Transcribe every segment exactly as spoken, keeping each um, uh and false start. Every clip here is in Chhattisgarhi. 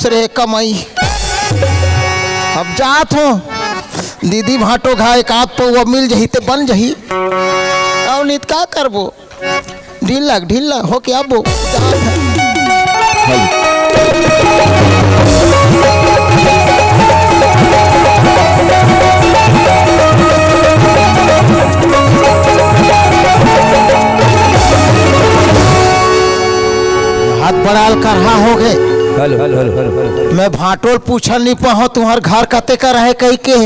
रे कमाई। अब जात हों दीदी भांटो घा, एक आध पौवा मिल जही ते बन जही। अउ नित का करबो, ढील लग ढील लग होके आबो। हाथ बड़ाल करहा हो गए। Hello, hello, hello, hello. मैं भांटो ल पूछन नहीं पाहूं, तुम्हार घर कते कर है कही के।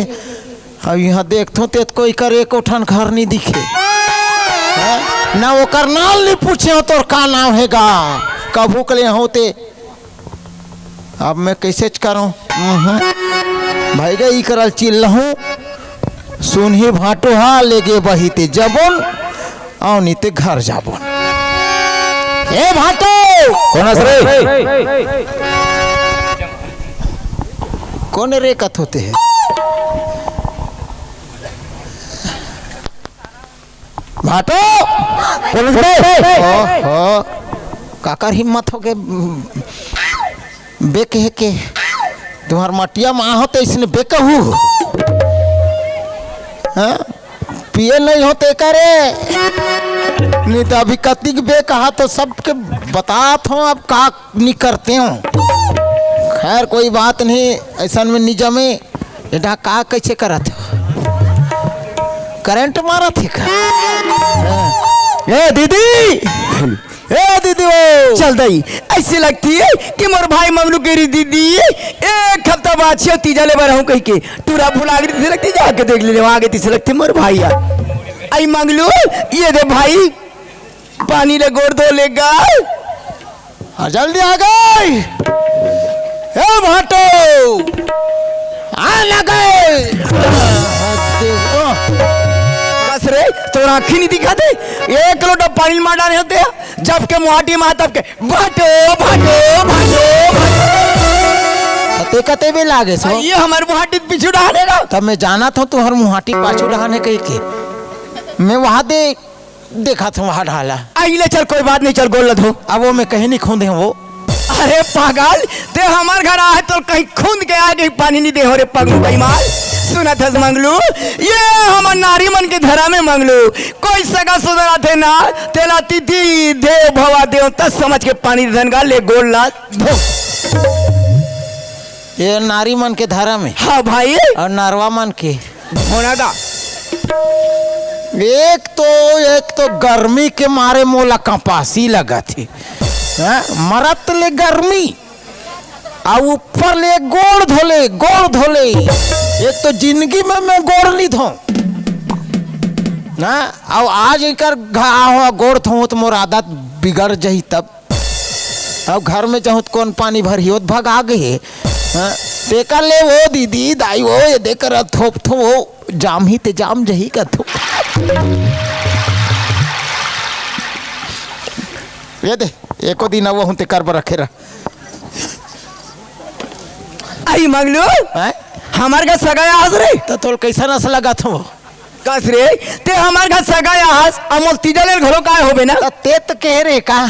अब इहां देखथों, तेत कोई कर एको ठन घर नहीं दिखे। हैं? ना ओकर नाम नहीं पूछे हों, तोर का नाम हे गा? कभू के ले हों ते। अब मैं कैसे च करूं? उहुं। भाई गा, ई करल चिल्लहूं। सुनही भांटो हा, लेगे बही ते जबोन। अउ नी ते घर जाबो। ए भांटो! कोन हस रे? कोन रे कथों ते? भांटो! कोन हस रे? ओहो, काकर हिम्मत होगे? बेक हे के, तुम्हार मटिया म आहो त इसने बेकहू। हाँ? पिए नहीं हो ते करे। नहीं तो अभी कतिक बेकहा तो सबके बतात हों, अब का नहीं करते हों। खैर, कोई बात नहीं, ऐसन में नहीं जमे। एटा का कैसे करत हो? करंट मारत हे का? हाँ। ए दीदी! ए दीदी वो! चल दई, ऐसे लगती है कि मोर भाई मंगलू के री दीदी, एक हफ्ता बाद छे तीजा ले बर हूं कही के, टूरा भुला गई, लगती जाके देख ले, वहां गई, तीसे लगती मोर भाई आ। आई मंगलू, ये दे भाई, पानी ले गोड़ धो ले गा। आ, जल्दी आ गई। ए भांटो, आ ना गए। कस रे, तोर आँखी नहीं दिखा दे? एक लोटा पानी मार डाले होते हैं, जब के मुहाटी मार तब के भांटो, भांटो, भांटो, भांटो। ते कते भी लागे सो? ये हमर मुहाटी पीछू डाले ना। तब मैं जानत हों तुहर मुहाटी पाछू डहाने कही के। मैं वहां दे देखत हों वहां ढाला। अइले चल, कोई बात नहीं, चल गोड़ ल धो। अब वो मैं कहीं नहीं खूंदे हों वो। अरे पागल, ते हमर घर आहे तो कहीं खूंद के आगे पानी नहीं दे हों रे पगलू बेईमान। सुनत हस मंगलू, ये हमर नारी मन के धरम हे मंगलू। कोई सगा सुधर आथे ना, तेला अतिथि देवो भव, देवता समझ के पानी देथन गा, ले गोड़ ल धो। ये नारी मन के धरम हे। हाँ भाई। अउ नरवा मन के होना गा। एक तो, एक तो गर्मी के मारे मोला कपासी लगत हे। हाँ, मरत ले गर्मी, अउ ऊपर ले गोड़ धोले, गोड़ धोले। एक तो जिंदगी में मैं गोड़ नहीं धों ना, अउ आज एकर घाव गोड़ धों त मोर आदत बिगड़ जही तब। अब घर में जाहूं त कोन पानी भरही, ओत भगा गे हे। हाँ, तेकर ले वो दीदी, दाई वो, ये देकर थोप थो वो, जाम ही ते जाम जही का थो। ये दे, एको दिन अब हूं तेकर बर रखे रह। आई मंगलू, हैं? हमर घर सगा आहस रे। त तोल कैसन अस लगत हो? कस रे, ते हमर घर सगा आहस, अमोल तीजा ले घलो काय होबे ना? त ते त कह रे का?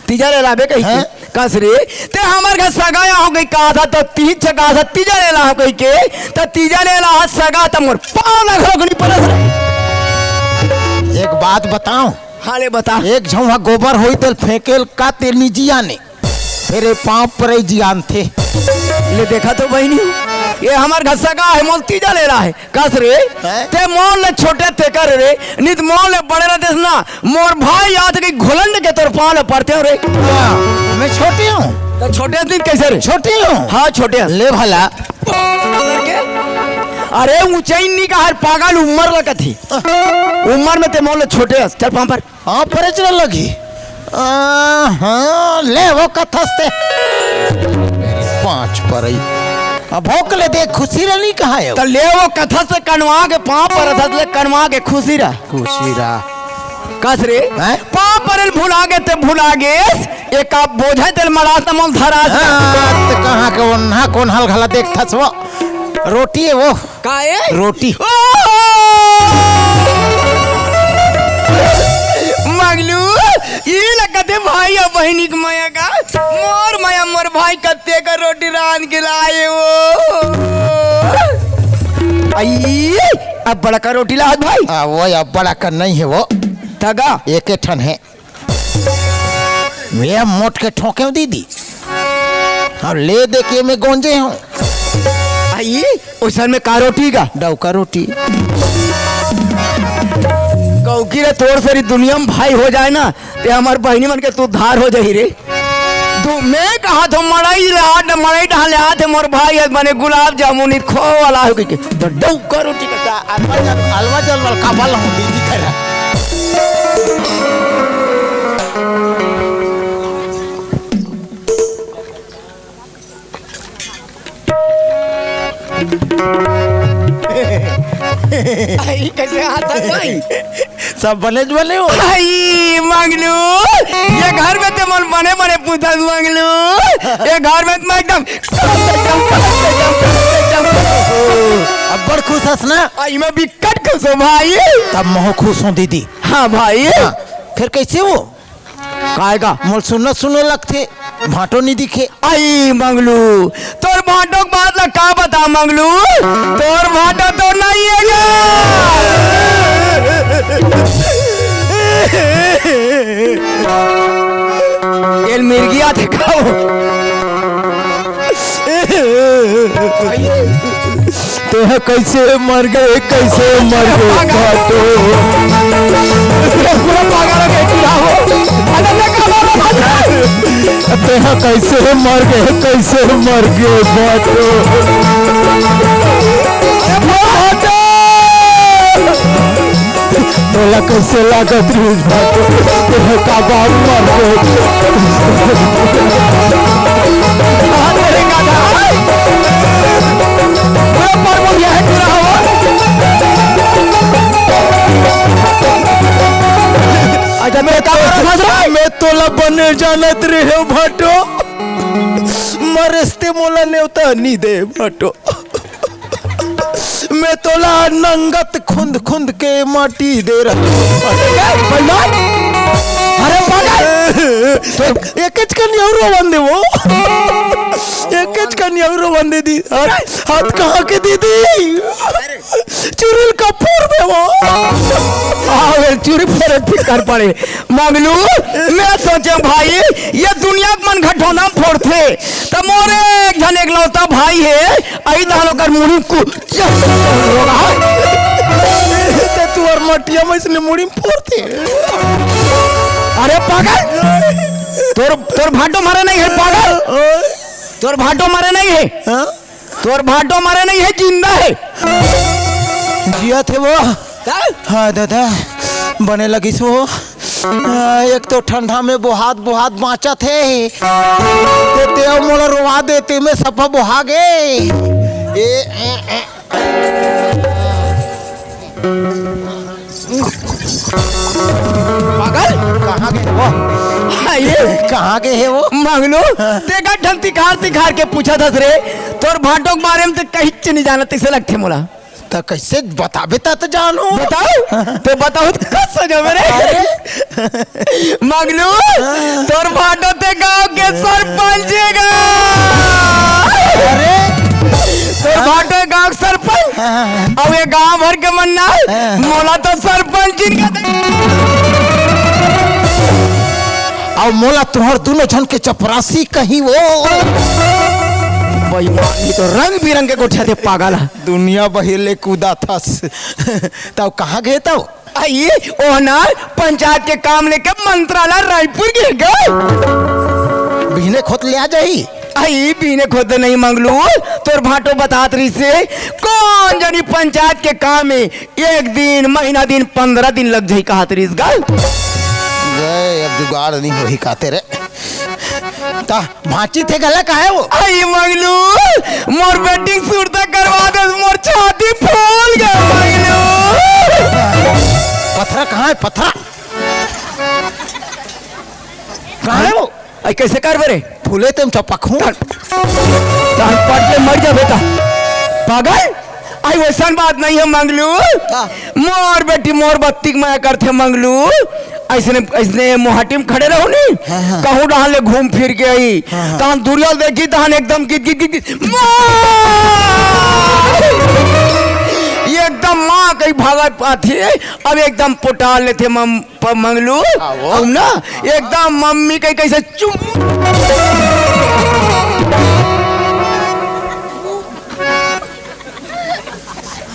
तीजा ले लाबे कही के। हैं? कस रे, ते हमर घर सगा आहो कही का था, त तीज छका था, तीजा ले लाहो कही के, त तीजा ले ला सगा, त मोर पाँव ला घलो नहीं परस रे। एक बात बताओ। हाँ ले बता। एक झौहा गोबर होई तेल फेंकेल का तेल निजी आने। फेर ए पाँव परई जी आनथे। ले देखा तो बहिनी हो, ये हमर घर सगा हे, मोल तीजा ले रहा है। कस रे, हैं? ते मोल ले छोटे ते कर रे, नित मोल ले बड़े रहते ना, मोर भाई आज के घुलंड के तोर पाँव ले पड़ते हो रे। हाँ, मैं छोटे हूँ। तो छोटे दिन कैसे रे? छोटे हूँ। हाँ, छोटे हस। ले भला। अरे ऊंचाई नहीं कहा, पागल उम्र लगत ही। उम्र में ते मोल ले छोटे हस। चल पाँव पर। हाँ, परेच न लगी। आ, हाँ, ले वो कथस ते। पाँच परई। अब भोक ले दे, खुशी रह नहीं कहा है। त ले वो कथस ते कनवा के पाँव परत हस, ले कनवा के खुशी रह। खुशी रह। कस रे? हैं? पाँव परल भुला गे ते भुला गेस, एक आप बोझा तेल मरास न मोल धरास। हाँ, त कहाँ के ओन्हा कोन हल घला देखथस वो? रोटी है वो। काए? रोटी। ओ! मगलू, ई लगत हे भाई अउ बहिनी के मया का। मोर मया, मोर भाई कत्ते का रोटी रांध के लाए वो। आई, अब बड़का रोटी लात भाई। आ, वो अब बड़का नहीं है वो। तगा। एक ठन है। मैं मोट के ठोंके हूँ दीदी। और ले दे के मैं गोंजे हूँ। आई, ओसन में का रोटी गा? डौका रोटी। कौकी रे, तोर सरी दुनिया में भाई हो जाए ना, ते हमर बहिनी मन के तू उद्धार हो जाही रे। तू मैं कहा थो मड़ई ला, मड़ई डहा ले आथे मोर भाई, आज बने गुलाब जामुन ही खो वाला हो के। तो डौका रोटी का अलवा जल, अलवा जल वाला का वाला हूँ दीदी खैर। आई, कैसे हाथ है भाई? सब बने बने हो। आई, मंगलू, ये घर में ते मन बने बने पूछत मंगलू, ये घर में मैं एकदम, एकदम, एकदम, एकदम। अब बड़ खुश हस ना? आई, मैं बिकट खुश हूँ भाई। तब महू खुश हूँ दीदी। हाँ भाई। हाँ, फिर कैसे हो? काय का? मोल सुन्ना सुन्ना लगथे, भांटो नी दिखे। आई मंगलू, तोर भांटो के बात ला का बता मंगलू, तोर भांटो तो नहीं है गा। एल मिर्गिया थे खाओ। तेहा कैसे मर गे, कैसे मर गे भाटो। पूरा पागल हो गए, पूरा हो। अरे, देखो, बाबा, भाग रहा है। तेहा कैसे मर गे, कैसे मर गे भाटो। अरे, भाटो। तोला कैसे लागत रहिस भाटो? तोर का बाप मर गे। अच्छा, मैं तोला बने जानत रहे भाटो, मरेस ते मोला नेवता नी दे भाटो। मैं तोला नंगत खुंद खुंद के माटी दे रहा। अरे पागल! तो एकेच कन अउ रोवन दे वो। एकेच कन अउ रोवन दे दी। अरे हाथ कहाँ के दीदी? चुरिल कपूर में वो। हाँ, वे चुरी फोरे फिकर पड़े। मंगलू, मैं सोचे भाई, ये दुनिया के मन घटोना फोड़थे। त मोरे एक झन एकलौता भाई हे, अई धान ओकर मुड़ी कु-, ते तू और मटिया में इसने मुड़ी में फोड़थे। अरे पागल, तोर, तोर भाटो मारे नहीं है पागल, तोर भाटो मारे नहीं है। हाँ? तोर भाटो मारे नहीं है, जिंदा है। जियत हे वो। का? हाँ दादा, बने लगिस वो। आ, एक तो ठंडा में बोहात बोहात बाँचत हे, ते, ते मोला रोवा देते में सफा बोहा गे। ए, ए, ए। पागल? कहाँ गे वो? हाँ, ये कहाँ गे हे वो? मंगलू, हाँ। तेका ढंग तिखार तिखार के पूछत हस रे, तोर भाटो के बारे में ते कहिच नहीं जानत, तइसे लगथे मोला। त कइसे बताबे त, त जानहूँ। बताओ, तो बताओ तो कस हो जावे रे। अरे। मंगलू, तोर भाटो ते गांव के सरपंच हे गा। अरे। तोर भाटो गांव के सरपंच। हाँ। अब ये गांव भर के मन ना, हाँ। मोला तो सरपंच इनका दे। अब मोला तुहर दोनों झन के चपरासी कही वो। बेईमान, ये तो रंग बिरंग के गोठिया थे पागल। दुनिया बहिर ले कूदा थस। तब कहाँ गे तब? आई, ओहना पंचायत के काम लेके मंत्रालय रायपुर गे गा। बिहने खोत ले आ जाही। आई, बिहने खोत नहीं मंगलू, तोर भाटो बतात रहिसे, कौन जनी पंचायत के काम में एक दिन, महीना दिन, पंद्रह दिन लग जाही कहत रहिस गा। गए, अब जुगाड़ नहीं होही काते रे। ता भांची थे गला काहे वो? आई मंगलू, मोर बेटी सुरता करवा दे, मोर छाती फूल गए मंगलू। पथरा कहाँ है, पथरा? कहाँ है वो? आई कैसे कर बरे? फूले तुम चपक हूँ। तन पट के मर जा बेटा। पागल? आई वैसन बात नहीं है मंगलू। हाँ। मोर बेटी मोर बत्ती के माया करथे मंगलू। अइसने, अइसने मोहाटी म खड़े रहू नी, हाँ, हाँ। कहूँ डहर ले घूम फिर के आई, हाँ, हाँ। तहन दुरिहा देखी, तहन एकदम गिद, गिद, गिद, गिद, माँ! ये एकदम माँ कही भागत पाथे, अब एकदम पोटा लेथे मम-, प-, मंगलू, हाँ, वो। अब ना, एकदम मम्मी कही कैसे चुम।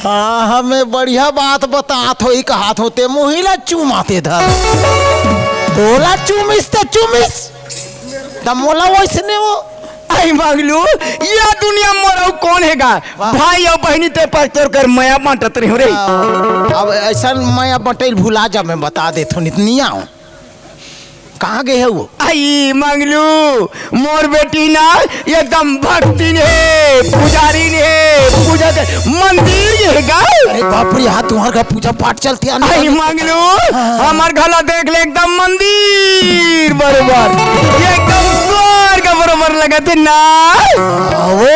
हाँ, हमें बढ़िया बात बतात हो, ई कहत हो, ते मुही ला चूमाते धर। तोला चूमिस त चूमिस, त मोला वइसने हो। आई मंगलू, या दुनिया म मोर अउ कोन हे गा? वाह। भाई अउ बहिनी ते पर तोर कर मया बांटत रहे हो रे। अब अइसन मया बंटइल भुला जा, मैं बता देत हो, नित निया हो। कहाँ गे हे वो? आई मंगलू, मोर बेटी ना एकदम भक्तिन हे, पुजारिन हे, पूजा के मंदिर हे गा। अरे बाप रे, हाँ, तुम्हार घर पूजा पाठ चलथे, आने आई वाले। मंगलू, हाँ। हमर घर ला देख ले, एकदम मंदिर बरोबर, एकदम स्वर्ग बरोबर लगत हे ना। हाँ, वो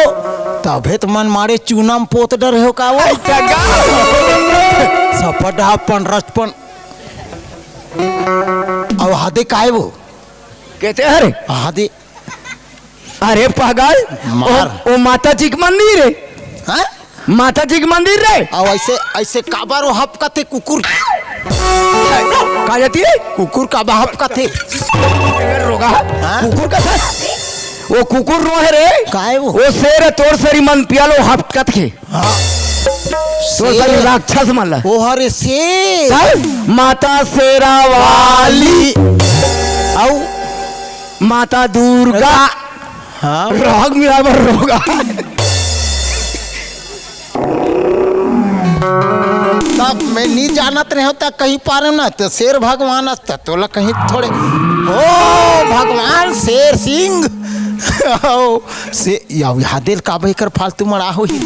तभे तो मन मारे चूना म पोत डरे हो का वो? आई गा। सपट अपन रचपन। अउ हादे काय वो? कहते अरे? हादे। अरे पागल, मार। ओ, ओ माता जी के मंदिर हे। हाँ? माता जी के मंदिर रे। अउ अइसे, अइसे काबर वो हपकथे कुकुर? का जाती है? कुकुर काबर हपकथे? रोगा। हाँ? कुकुर का था? वो कुकुर नो हे रे। काय वो? वो शेर हे, तोर सरी मन पियालो हपकत के। हाँ। तो शेर। सही राक्षस मन ला। ओ हरे शेर। चल, माता शेरा वाली। अउ? माता दुर्गा। हाँ। राग मिला बर रोगा। तब मैं नी जानत रहे हूँ, तब कही पारे ना, तो शेर भगवान अस, त तोला कहीं थोड़े, ओ भगवान शेर सिंह। ओ, से, या, या दिल का बेकर फालतू मड़ा होही।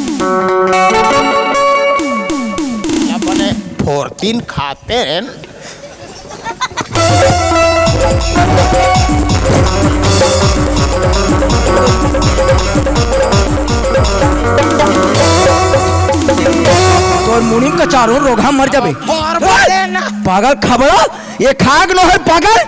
अपने फोर्टीन खाते हैं। तोर मुड़ी म कचारो रोगहा मर जाबे। बार बार ना। पागल खबड़ा, ये खाग नो हे पागल।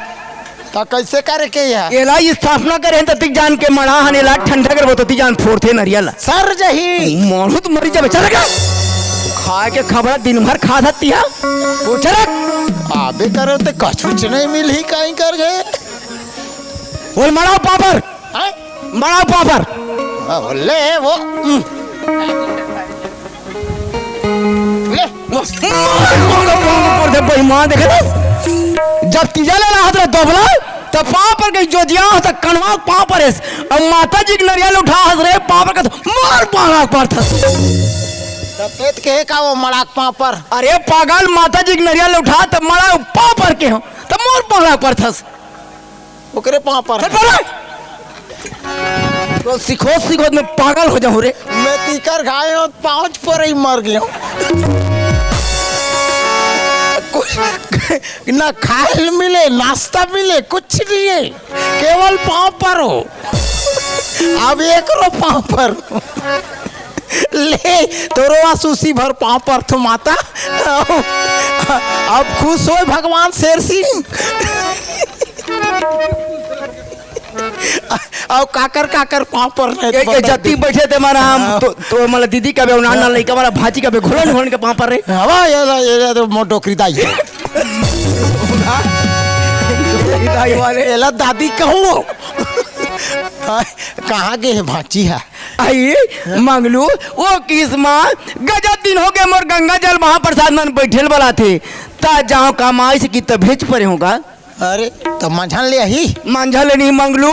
त कइसे करे के हे? एला स्थापना करे हन, ततिक जान के मड़ा हन, एला ठंडा करबो, ततिक जान फोड़थे नरिया ला। सर जही। मारू त मरी जाबे, चल गा। खाए के खबड़ा दिन भर खा सकती है। चल। आबे करो त कछुच नहीं मिलही, काई कर गए। बोल मड़ाओ पापर। हैं? मड़ाओ पापर। आ, ले वो। हम्म। ले। मार, मार, मार, मार, दे बेईमान, देखे दस। जब तीजा ले रहा था दोबला, तब पाँव पर गई जोजिया, तब कनवा पाँव पर है। अब माता जी के नरियल उठा हंस रहे, पाँव पर का तो मार, मार, मार था। तब पेट के का वो मड़ाक पाँव पर? अरे पागल, माता जी के नरियल उठा, तब मड़ाक पाँव पर के हो, तब मोर पाँव पर थस। ओकरे पाँव पर। चल परे। तो सिखोत सिखोत मैं पागल हो जाऊं रे। मैं तीकर खाए हूँ, पाँच पर ही मर गया हूँ। कुछ ना खाए मिले, नाश्ता मिले, कुछ नहीं है, केवल पाँव पर हो। अब एकरो पाँव पर। ले, तोरो आसूसी भर पाँव पर थो माता। अब खुश होय भगवान शेर सिंह। अउ काकर काकर पाँव पर रहे ए, ए, जत्ती बैठे ते मारा हम, हाँ। तो, तो मला दीदी कबे, नाना हाँ। लइका मला भांची कबे, घोलन घोलन के पाँव पर रे। हवा, ये ला, ये ला तो मोर डोकरी दाई हे। डोकरी दाई वाले। एला दादी कहूँ। हाँ, कहाँ गे हे भांची हा? आई, मंगलू, वो किसमा, गजब दिन हो गए मोर गंगा जल महाप्रसाद मन बैठे ल बलाथे। ता जाओ कमाई से कि त भेज परे होगा। अरे, त मंझन ले आही? मंझन ले नहीं मंगलू,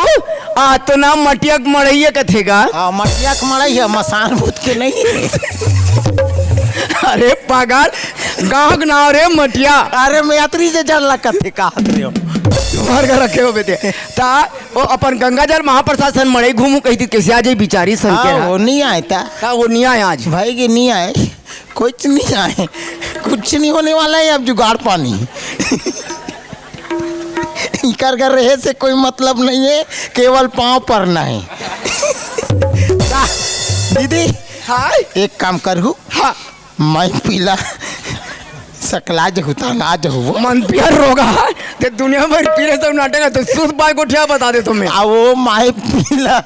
आ तो ना मटिया के मड़ैया कथे गा। हाँ, मटिया के मड़ई हे, मसान भूत के नहीं हे। अरे पागल, गाँव के नाव रे मटिया। अरे, मैं अतरी जे जान ला कथे का हत रे हो। तुम्हार घर रखे हो बेटे। ता वो अपन गंगा जल महाप्रसाद सन मड़ई घूमू कही थी, कैसे आ जाई बिचारी सन के हाँ, रहा। वो नहीं आए ता। ता वो नहीं आए आज। भाई के नहीं आए। कुछ नहीं आए, कुछ नहीं होने वाला है, अब जुगाड़ पानी। इकर घर रहे से कोई मतलब नहीं है, केवल पाँव परना है। दीदी, हाँ? एक काम करहू, हाँ। मैं पीला सकला जहू, तना जहू वो। मन पिया रोगा, ते दुनिया भर पीले सब नाटक हे, तो सुध पाय गोठिया बता देथों मैं। आ वो माय पीला।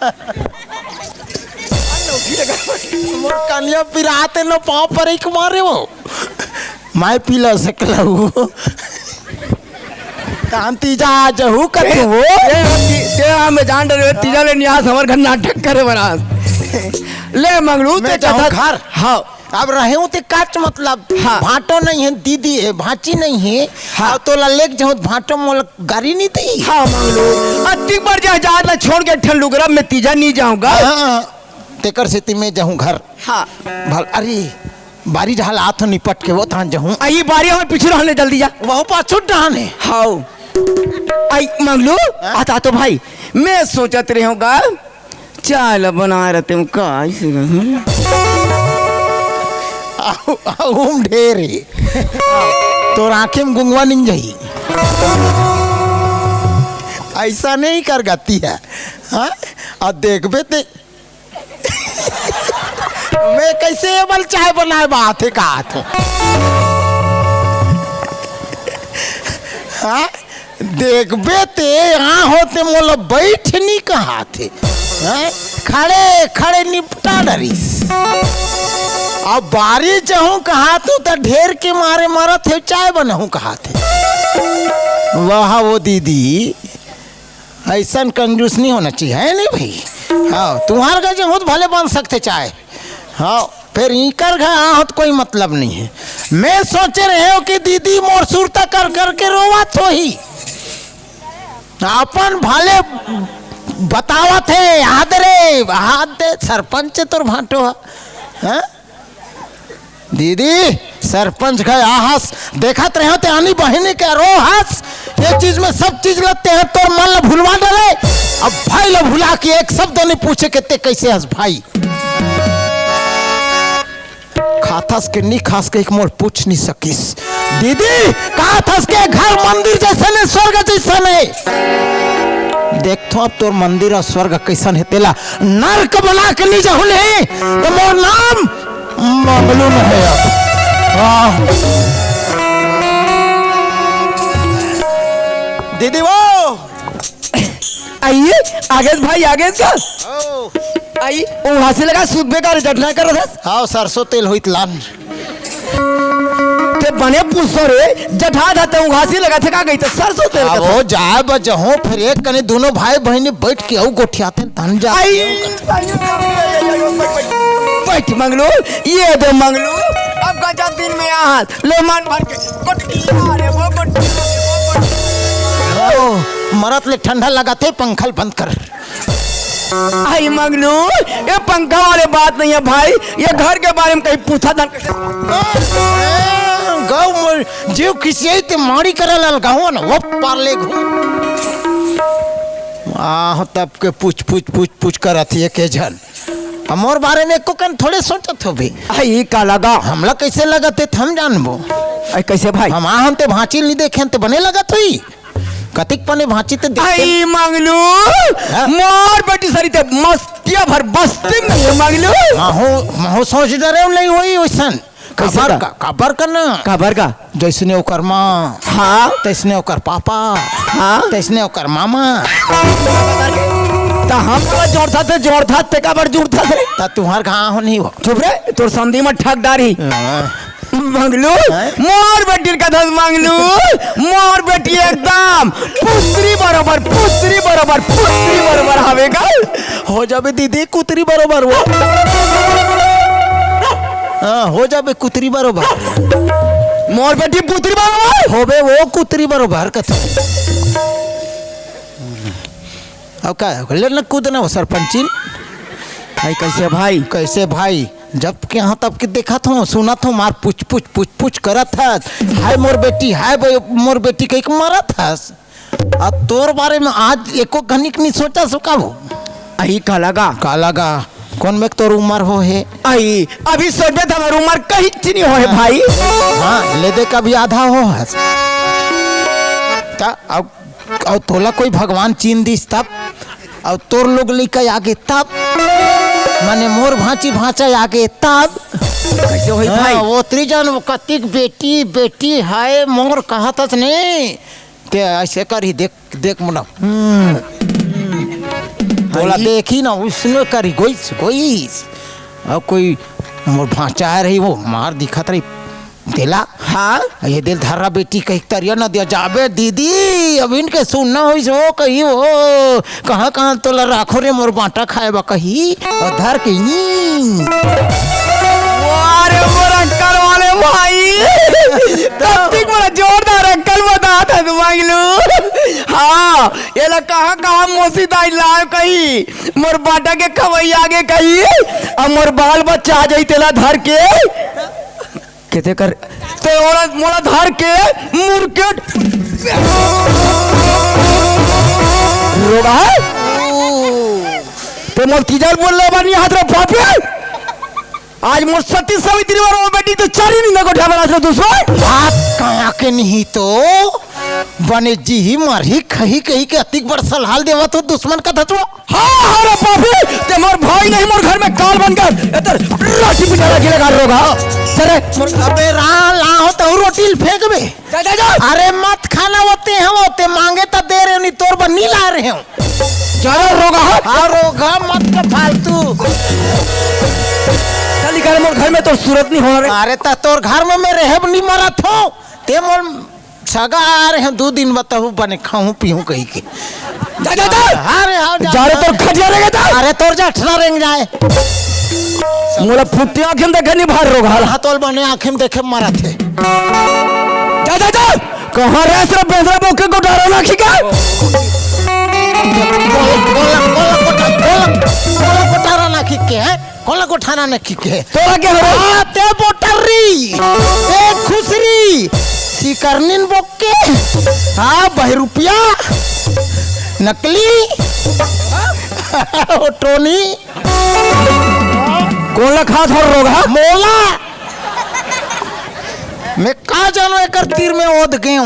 मोर कनिया पिरात हे न, पाँव परे के मारे वो। माय पीला सकला वो। तहन तीजा आ जहू कथू वो। ते, ते, ते हम जान डरे, तीजा ले नियास हमर घर नाटक करे बरास। ले मंगलू, मैं ते जाहूँ कथा घर। हाँ। अब रहेंव ते काच मतलब, हाँ। भांटो नइ हे, दीदी हे, भांची नइ हे, हाँ। अउ तोला लेके जाहूँ त भांटो मोला गारी नइ दिही। हाँ, मंगलू। अतिक बर जहाज ला छोड़ के ठन लुगरा में तीजा नइ जाहूँ। हाँ, तेकर सेती में जाहूँ घर। हाँ। भल, अरे, बारी जहाज ला आथों निपट के वो थान जाहूँ। अई बारी हमर पीछू रहने जल्दी जा। वहू पाछू डहान हे। हाँ। अई मंगलू, हाँ? आता तो भाई, मैं सोचत रहेंव गा, चाय ल बनाए रहितेंव का, अइसे का, हम्म? आऊ, आऊ ढेर हे। तोर आँखी में गुंगवा निम जाही। अइसा नइ कर गति हे, हाँ? अउ देखबे ते, मैं कइसे एमन चाय बनाए बर आथे का आथे? हाँ? देखबे ते, यहाँ होते मोला बैठ नइ कहाथे। हैं? खड़े, खड़े निपटा डरिस। अब बारी जाहूँ कहाथों त ढेर के मारे मरत हे, चाय बनाहूँ कहाथे। वाह वो दीदी, अइसन कंजूस नइ होना चाहिए, हे नहीं भाई? हाँ, तुम्हार घर जाहूँ त भले बन सकथे चाय। हाँ, फेर इकर घर आहों त कोई मतलब नइ हे। मैं सोचे रहेंव कि दीदी मोर सुरता कर कर के रोवत होही। अपन भले बतावत हे, हाथ दे, हाथ दे, सरपंच तोर भांटो हे। हाँ? दीदी, सरपंच घर आहस, देखत रहेंव ते आनी बहिनी के रोहस, ये चीज में सब चीज लगथे, तोर मन ला भुलवा डरे। अब भाई ला भुला के एक शब्द नइ पूछे के ते कइसे हस भाई? खाथस के नइ खास के एक मोर पूछ नइ सकिस। दीदी, खाथस के घर मंदिर जइसन हे, स्वर्ग जइसन हे। देखथों अब तोर मंदिर अउ स्वर्ग कइसन हे तेला। नरक बना के नइ जाहूँ नहीं, त मोर नाम मंगलू नइ हे अब। हाँ। दीदी वो। अई, आगे भाई, आगे। ओ। अई, उहाँ से लगा सूत बेकार जटना कर रहा था। हाँ, सरसों तेल होइत लान। ते बने पूछो रे, जठा था ते उघासी लगा थे का गई त सरसों तेल अब का वो जाए बजहूँ, फिर एक कने दोनों भाई बहिनी बैठ के अउ गोठियाथे तहन जा। आई, आई, आई, आई, आई, आई, बैठ, बैठ, बैठ मंगलू, ये दे मंगलू, अब गजा दिन में आहस, ले मन भर के, गोठिया रे वो गोठिया रे वो गोठिया। ओ, मरत ले ठंडा लगा थे, पंखा ल बंद कर। आई मंगलू, ये पंखा वाले बात नहीं है भाई, ये घर के बारे में कहीं पूछा था। गौ मोर जीव खिसियाई ते माड़ी करे लाल गाँव न, वो पार ले घूम। आह, तब के पूछ, पूछ, पूछ, पूछ करत ही के झन। अब मोर बारे में एको कन थोड़े सोचत हो भी। आई का लगा? हमला कैसे लगत हे, हम जानबो। आई कैसे भाई? हम आहन ते भांची नहीं देखे, ते बने लगत हुई। कतिक पने भांची ते देखते। आई मंगलू, हाँ? मोर बेटी सरी ते मस्तिया भर बस्ती में है मंगलू। महू, महू सोच डरे नहीं होई वैसन। कैसे काबर का? का, काबर का ना? काबर का? जैसने ओकर माँ, हाँ। तैसने ओकर पापा, हाँ। तैसने ओकर मामा। त हम तो जोड़था ते जोड़था ते काबर जोड़था रे? त तुहार कहाँ हो नहीं हो? चुप रे, तोर समधी में ठग डारी। हाँ। मंगलू, हैं? मोर बेटी का धस मंगलू, मोर बेटी एकदम पुत्री बरोबर, पुत्री बरोबर, पुत्री बरोबर हवे गा। हो जाबे दीदी, कुतरी बरोबर वो। हाँ, हो जाबे कुतरी बरोबर। मोर बेटी पुत्री बरोबर। होबे वो कुतरी बरोबर कथे। अब का, ले न कूद न वो सरपंचिन। भाई कैसे भाई? कैसे भाई? जब के यहाँ तब के देखत हूँ, सुनत हूँ, मार पुछ, पुछ, पुछ, पुछ करत हस। हाय मोर बेटी, हाय बे-, मोर बेटी कहिके मरत हस। आ तोर बारे में आज एको घनिक नहीं सोचा सो का वो? अही का लगा? का लगा? कौन में तोर उम्र हो हे? अही, अभी सोचबे त हमर उम्र कहीं नहीं हो हे भाई। हाँ, ले दे कभी आधा हो हस। त अब अउ तोला कोई भगवान चीन दिस तब, अउ तोर लोग लइका आगे तब, माने मोर भांची भांचा आगे तब। कैसे होई हाँ, भाई? वो त्रिजन वो कतिक बेटी, बेटी हाय मोर कहत हस ने, ते ऐसे करही, देख, देख मुना। हम्म। तोला हाँ, ये देखी ना, उसने करी, गोइस, गोइस। अब कोई मोर भांचा आ रही, वो मार दिखत रही। तेला? हाँ? ये दिल धर्रा बेटी कही तरिया न दिया जाबे दीदी, अब इनके सुनना होइस वो कही वो, कहाँ, कहाँ तोला राखो रे मोर बांटा खाए बा कही, और धर के ई। वाह रे मोर अंकल वाले भाई, तब तक बड़ा जोरदार अंकल बता था तू मांग लू। हाँ, ये ला कहाँ, कहाँ मोसी दाई लाए कही, मोर बांटा के खवैया के कही, अब मोर बाल बच्चा आ जाई तेला धर के। केते कर ते ओला मोला धर के मुरकेट रोगा है। ते मोर तीजल बोल ले बानी हाथ रे पापी। आज मोर सती सावित्री वाला बेटी तो चारी नहीं को ढाबा रे दुश्मन। बात कहाँ के नहीं तो बने जी ही मरही खही कही के अतिक बड़ सलहाल देवा तो दुश्मन का धतवा। हाँ, हाँ रे पापी, ते मोर भाई नहीं, मोर घर में काल बन गए। एतर लाठी पिटारा गिले गाड़ रोगा। चले, मोर अबे रा, लाहो तो रोटी ल फेंकबे। जा, जा, जा। अरे मत खाना होते हैं, होते मांगे तो दे रहे हो, नहीं तोर बर नहीं ला रहे हो। ज्यादा रोगा है? हाँ, रोगा मत के फालतू। चल निकाल, मोर घर में तो सूरत नहीं हो रहे। अरे त तोर घर में मैं रहब नहीं मरत हो। ते मोर सगा आ रहे हैं दो दिन में, तहु बने खाऊं पीऊं कही के। जा, जा, जा। अरे हाँ, जा, जा रे, जा। तोर खटिया रेंगे जा। अरे तोर जठना रेंग जाए। मोला फुट्टी आँखें देखे नहीं भार रोग हाला। हाँ, तोल बने आँखें देखे मरा थे। जा, जा, जा। कहाँ रह सिर्फ बेंदरा बोके को डरा ना खिका। बोला, बोला, बोला, बोला, बोला, बोला, बोला, बोला, ना खिके है। कोला गोठाना ने की के? तोरा के हरे? हाँ, ते बोटरी, ते खुसरी, सिकरनिन बोके, हाँ, बहरूपिया, नकली, ओ टोनी। कोला खात हर रोग, हाँ? मोला। मैं का जानो एकर तीर में ओद गयो।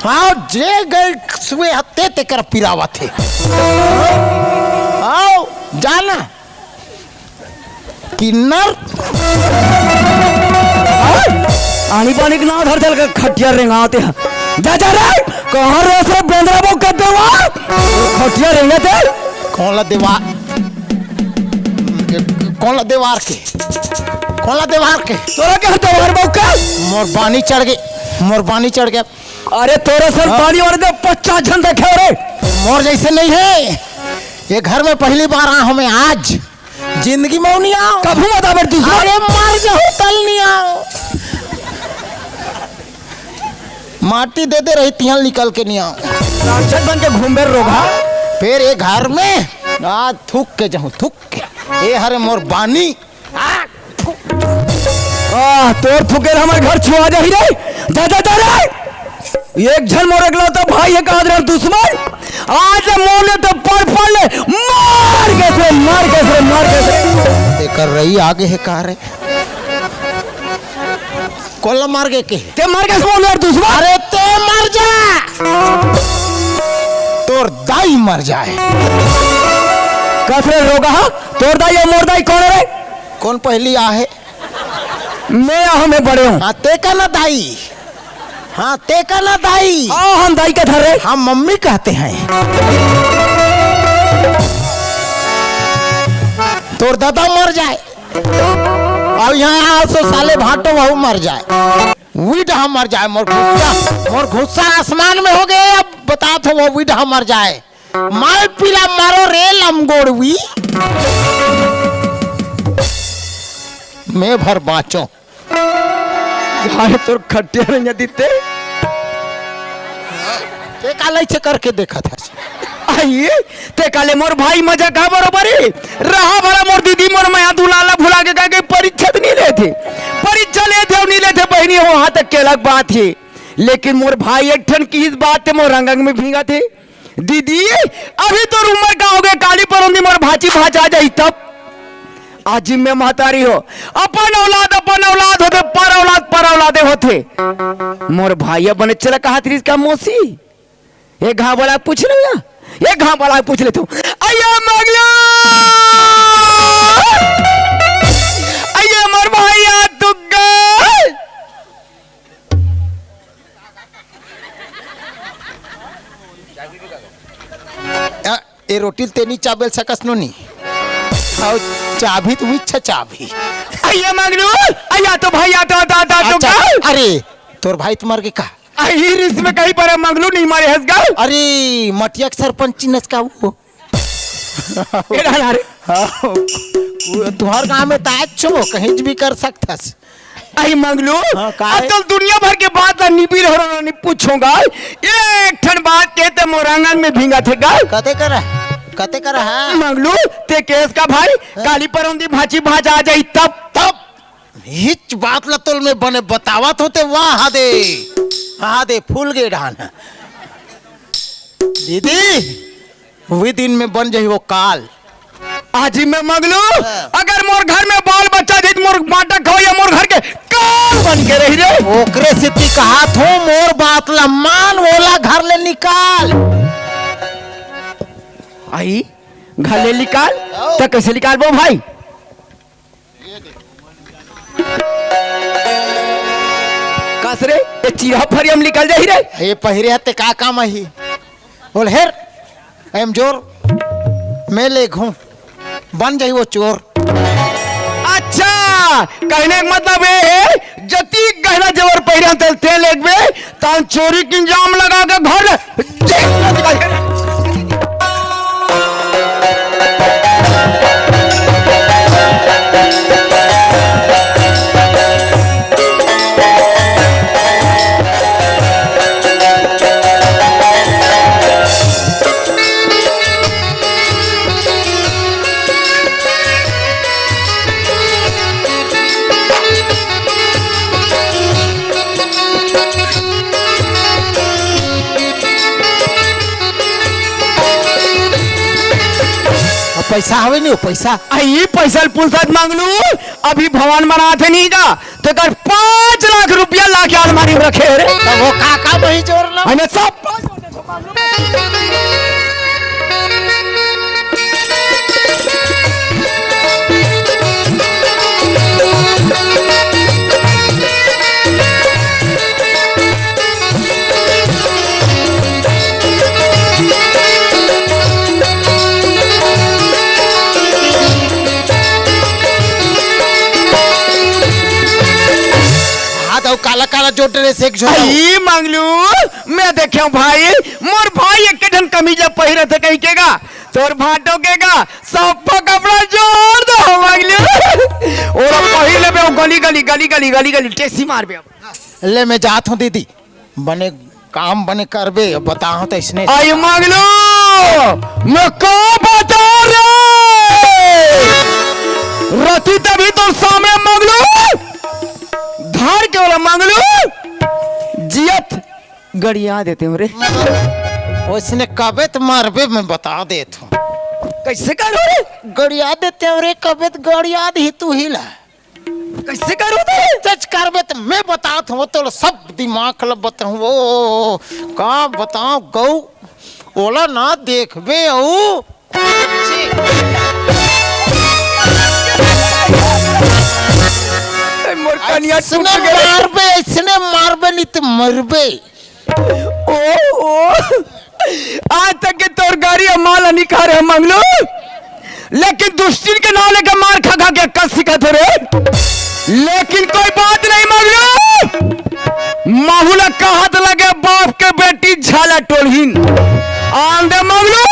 हाँ, जे गए सुए हत्ते तेकर पिरावत हे। आओ, जाना। किन्नर। आनी पानी के नाव धर चल के खटिया रेंगाते हैं। जा, जा रे, कहाँ रे से बेंदरा बो कर देवा? खटिया रेंगाते। कौन ला देवा? कौन ला देवार के? कौन ला देवार के? तोरा के देवार बो के? मोर बानी चढ़ गए, मोर बानी चढ़ गए। अरे तोरे सर हाँ। बानी वाले दे पचास झन देखे रे। मोर जैसे नहीं है। ये घर में पहली बार आया हूँ मैं आज। जिंदगी में नहीं आओ। कभू मत आवे तू। अरे मर जाओ, तल नहीं आओ। माटी दे दे रही तिहल निकल के नहीं आओ। राक्षस बन के घूमबे रोगा। फिर ये घर में आ थूक के जाऊं, थूक के। ये हरे मोर बानी। आह, तोर थुकेल हमर घर छुआ जाही रे। जा, जा, जा रे। एक झन मोर एकलौता भाई हे, कहात रहे दुश्मन। आज ले मोर ले तो पड़, पड़ ले। मार के से, मार के से, मार के से। एकर रही आगे हे का रे? कोला मार के के? ते मार के से मोर ले दुश्मन। अरे ते मर जा। तोर दाई मर जाए। कथरे रोगा हा? तोर दाई अउ मोर दाई कौन हे रे? कौन पहली आ हे? मैं हम बड़े हूँ। हाँ, ते का ना दाई। हाँ, ते का ना दाई। हाँ, हम दाई का धर रहे। हम मम्मी कहते हैं। तोर दादा मर जाए। अउ यहाँ आ सो साले भाटो वहू मर जाए। वी डहा मर जाए। मोर गुस्सा, मोर गुस्सा आसमान में हो गए। अब बता थो वो वी डहा मर जाए। माल पीला मारो रे लमगोड़वी। मैं भर बाँचो। भाई तोर खटिया नहीं दिते। ते का लइछे करके देखा था। आई, ते काले मोर भाई मजा का बरोबरी। रहा भला मोर दीदी मोर मया दुलाला भुला के का के परीक्षा तो नहीं लेथे। परीक्षा लेथे अउ नहीं लेथे बहिनी हो, हाँ तक के अलग बात हे। लेकिन मोर भाई एक ठन की इस बात ते मोर अंग अंग में भींगा थे। दीदी, अभी तोर उमर का हो गए, काली परोंदी मोर भाची भाचा जाही तब। आज मैं महतारी हो, अपन औलाद, अपन औलाद होथे, पर औलाद, पर औलादे होथे। मोर भाई बने चला कहा थी इसका मौसी। एक घाव वाला पूछ लो या, एक घाव वाला पूछ ले तू। अये मगलो, अये मोर भाई आ तुग्गा। ए रोटी ल तें नी चाबेल सकस नोनी। अउ चाबही त उही अच्छा चाबही। अइया मंगलू, अइया तो भाई, आ तो, आ तो, आ तो, आ तो अच्छा, का? अरे, तोर भाई त मर गे का? अही रिस में कहीं पर मंगलू नहीं मरे हस गा? अरे, मटिया के सरपंच चिन्हस का वो? ए, ना, ना रे। हाँ, वो तुंहर गांव में त आय छो, कहीं भी कर सकथस। अई मंगलू, हाँ, का अब है? तो दुनिया भर के बात ला निबिर हो रहा, नहीं पूछूंगा। एक ठन बात के ते मोर आंगन में भींगा थे गा। कते करा? कते करा है? मंगलू, ते केस का भाई, हाँ? काली परौंदी भांची भांचा आ जाई तब। तब हिच बात ला तोल में बने बतावत होते, वाह दे। हाँ दे, फूल गे डान। दीदी, वही दिन में बन जाही वो काल। आजी मैं मंगलू, हाँ। अगर मोर घर में बाल बच्चा दे, त मोर बाटा खवैया मोर घर के काल बन के रही रे। ओकरे सेती कहात हों, मोर बात ला मान, ओला घर ले निकाल। आई, घर ले निकाल, आओ। त कैसे निकालबो भाई? कस रे, ये चीरा फरियम निकल जाही रे। ये पहिरे हते का काम आही? बोल हेर, एम जोर, मैं ले घूम, बन जाही वो चोर। अच्छा, कहने का मतलब ये है, जती गहना जेवर पहिरे हते ते लेगबे, तान चोरी के इंजाम लगा के घर ले अब पैसा हवे नहीं, वो पैसा। आ, ई पैसा ल पुलिस से मांग लू, अभी भवन बनात हे नहीं का, तो कर पाँच लाख रुपया ला के अलमारी में रखे हे रे। तो वो का का वही जोर लो। हमें सब हाथ अउ काला काला जो ड्रेस एक झोला। ई मांगलू, मैं देखे हूँ भाई, मोर भाई एक ठन कमीजा पहिरे थे कहीं के गा, तोर भाटो के गा, सप्पा कपड़ा जोर दो मांगलू। ओला पहिर लेबे, गली गली, गली गली, गली गली टेसी मारबे। ले मैं जात हूँ दीदी, बने काम बने करबे, अब बताओ तो इसने। आई मांगलू, मैं का बता रे? रति तभी तो सामने मांगलू, धार के वाला मांगलू, जियत गड़िया देते हो रे। उसने कबे तो मारबे, मैं बता देत हूँ। कैसे करो रे? गड़िया देते हो रे, कबे तो गड़िया दी तू ही ला। कैसे करो तो? सच करबे त मैं बतात हूँ, तो सब दिमाग ल बताऊँ। ओ, का बताऊँ गऊ, ओला ना देखबे अऊ। ए, मोर कनिया टूट इसने गए। मारबे, इसने मारबे, नहीं तो मरबे। ओ, ओ। आज तक के तोर गाड़ी अउ माल निखारे हे मंगलू, लेकिन दुष्टिन के नाव लेके मार खा खा के अक्कल सीखत हो रे। लेकिन कोई बात नहीं मंगलू, महू ला कहत लगे बाप के बेटी झाला टोलहीन। आन दे मंगलू,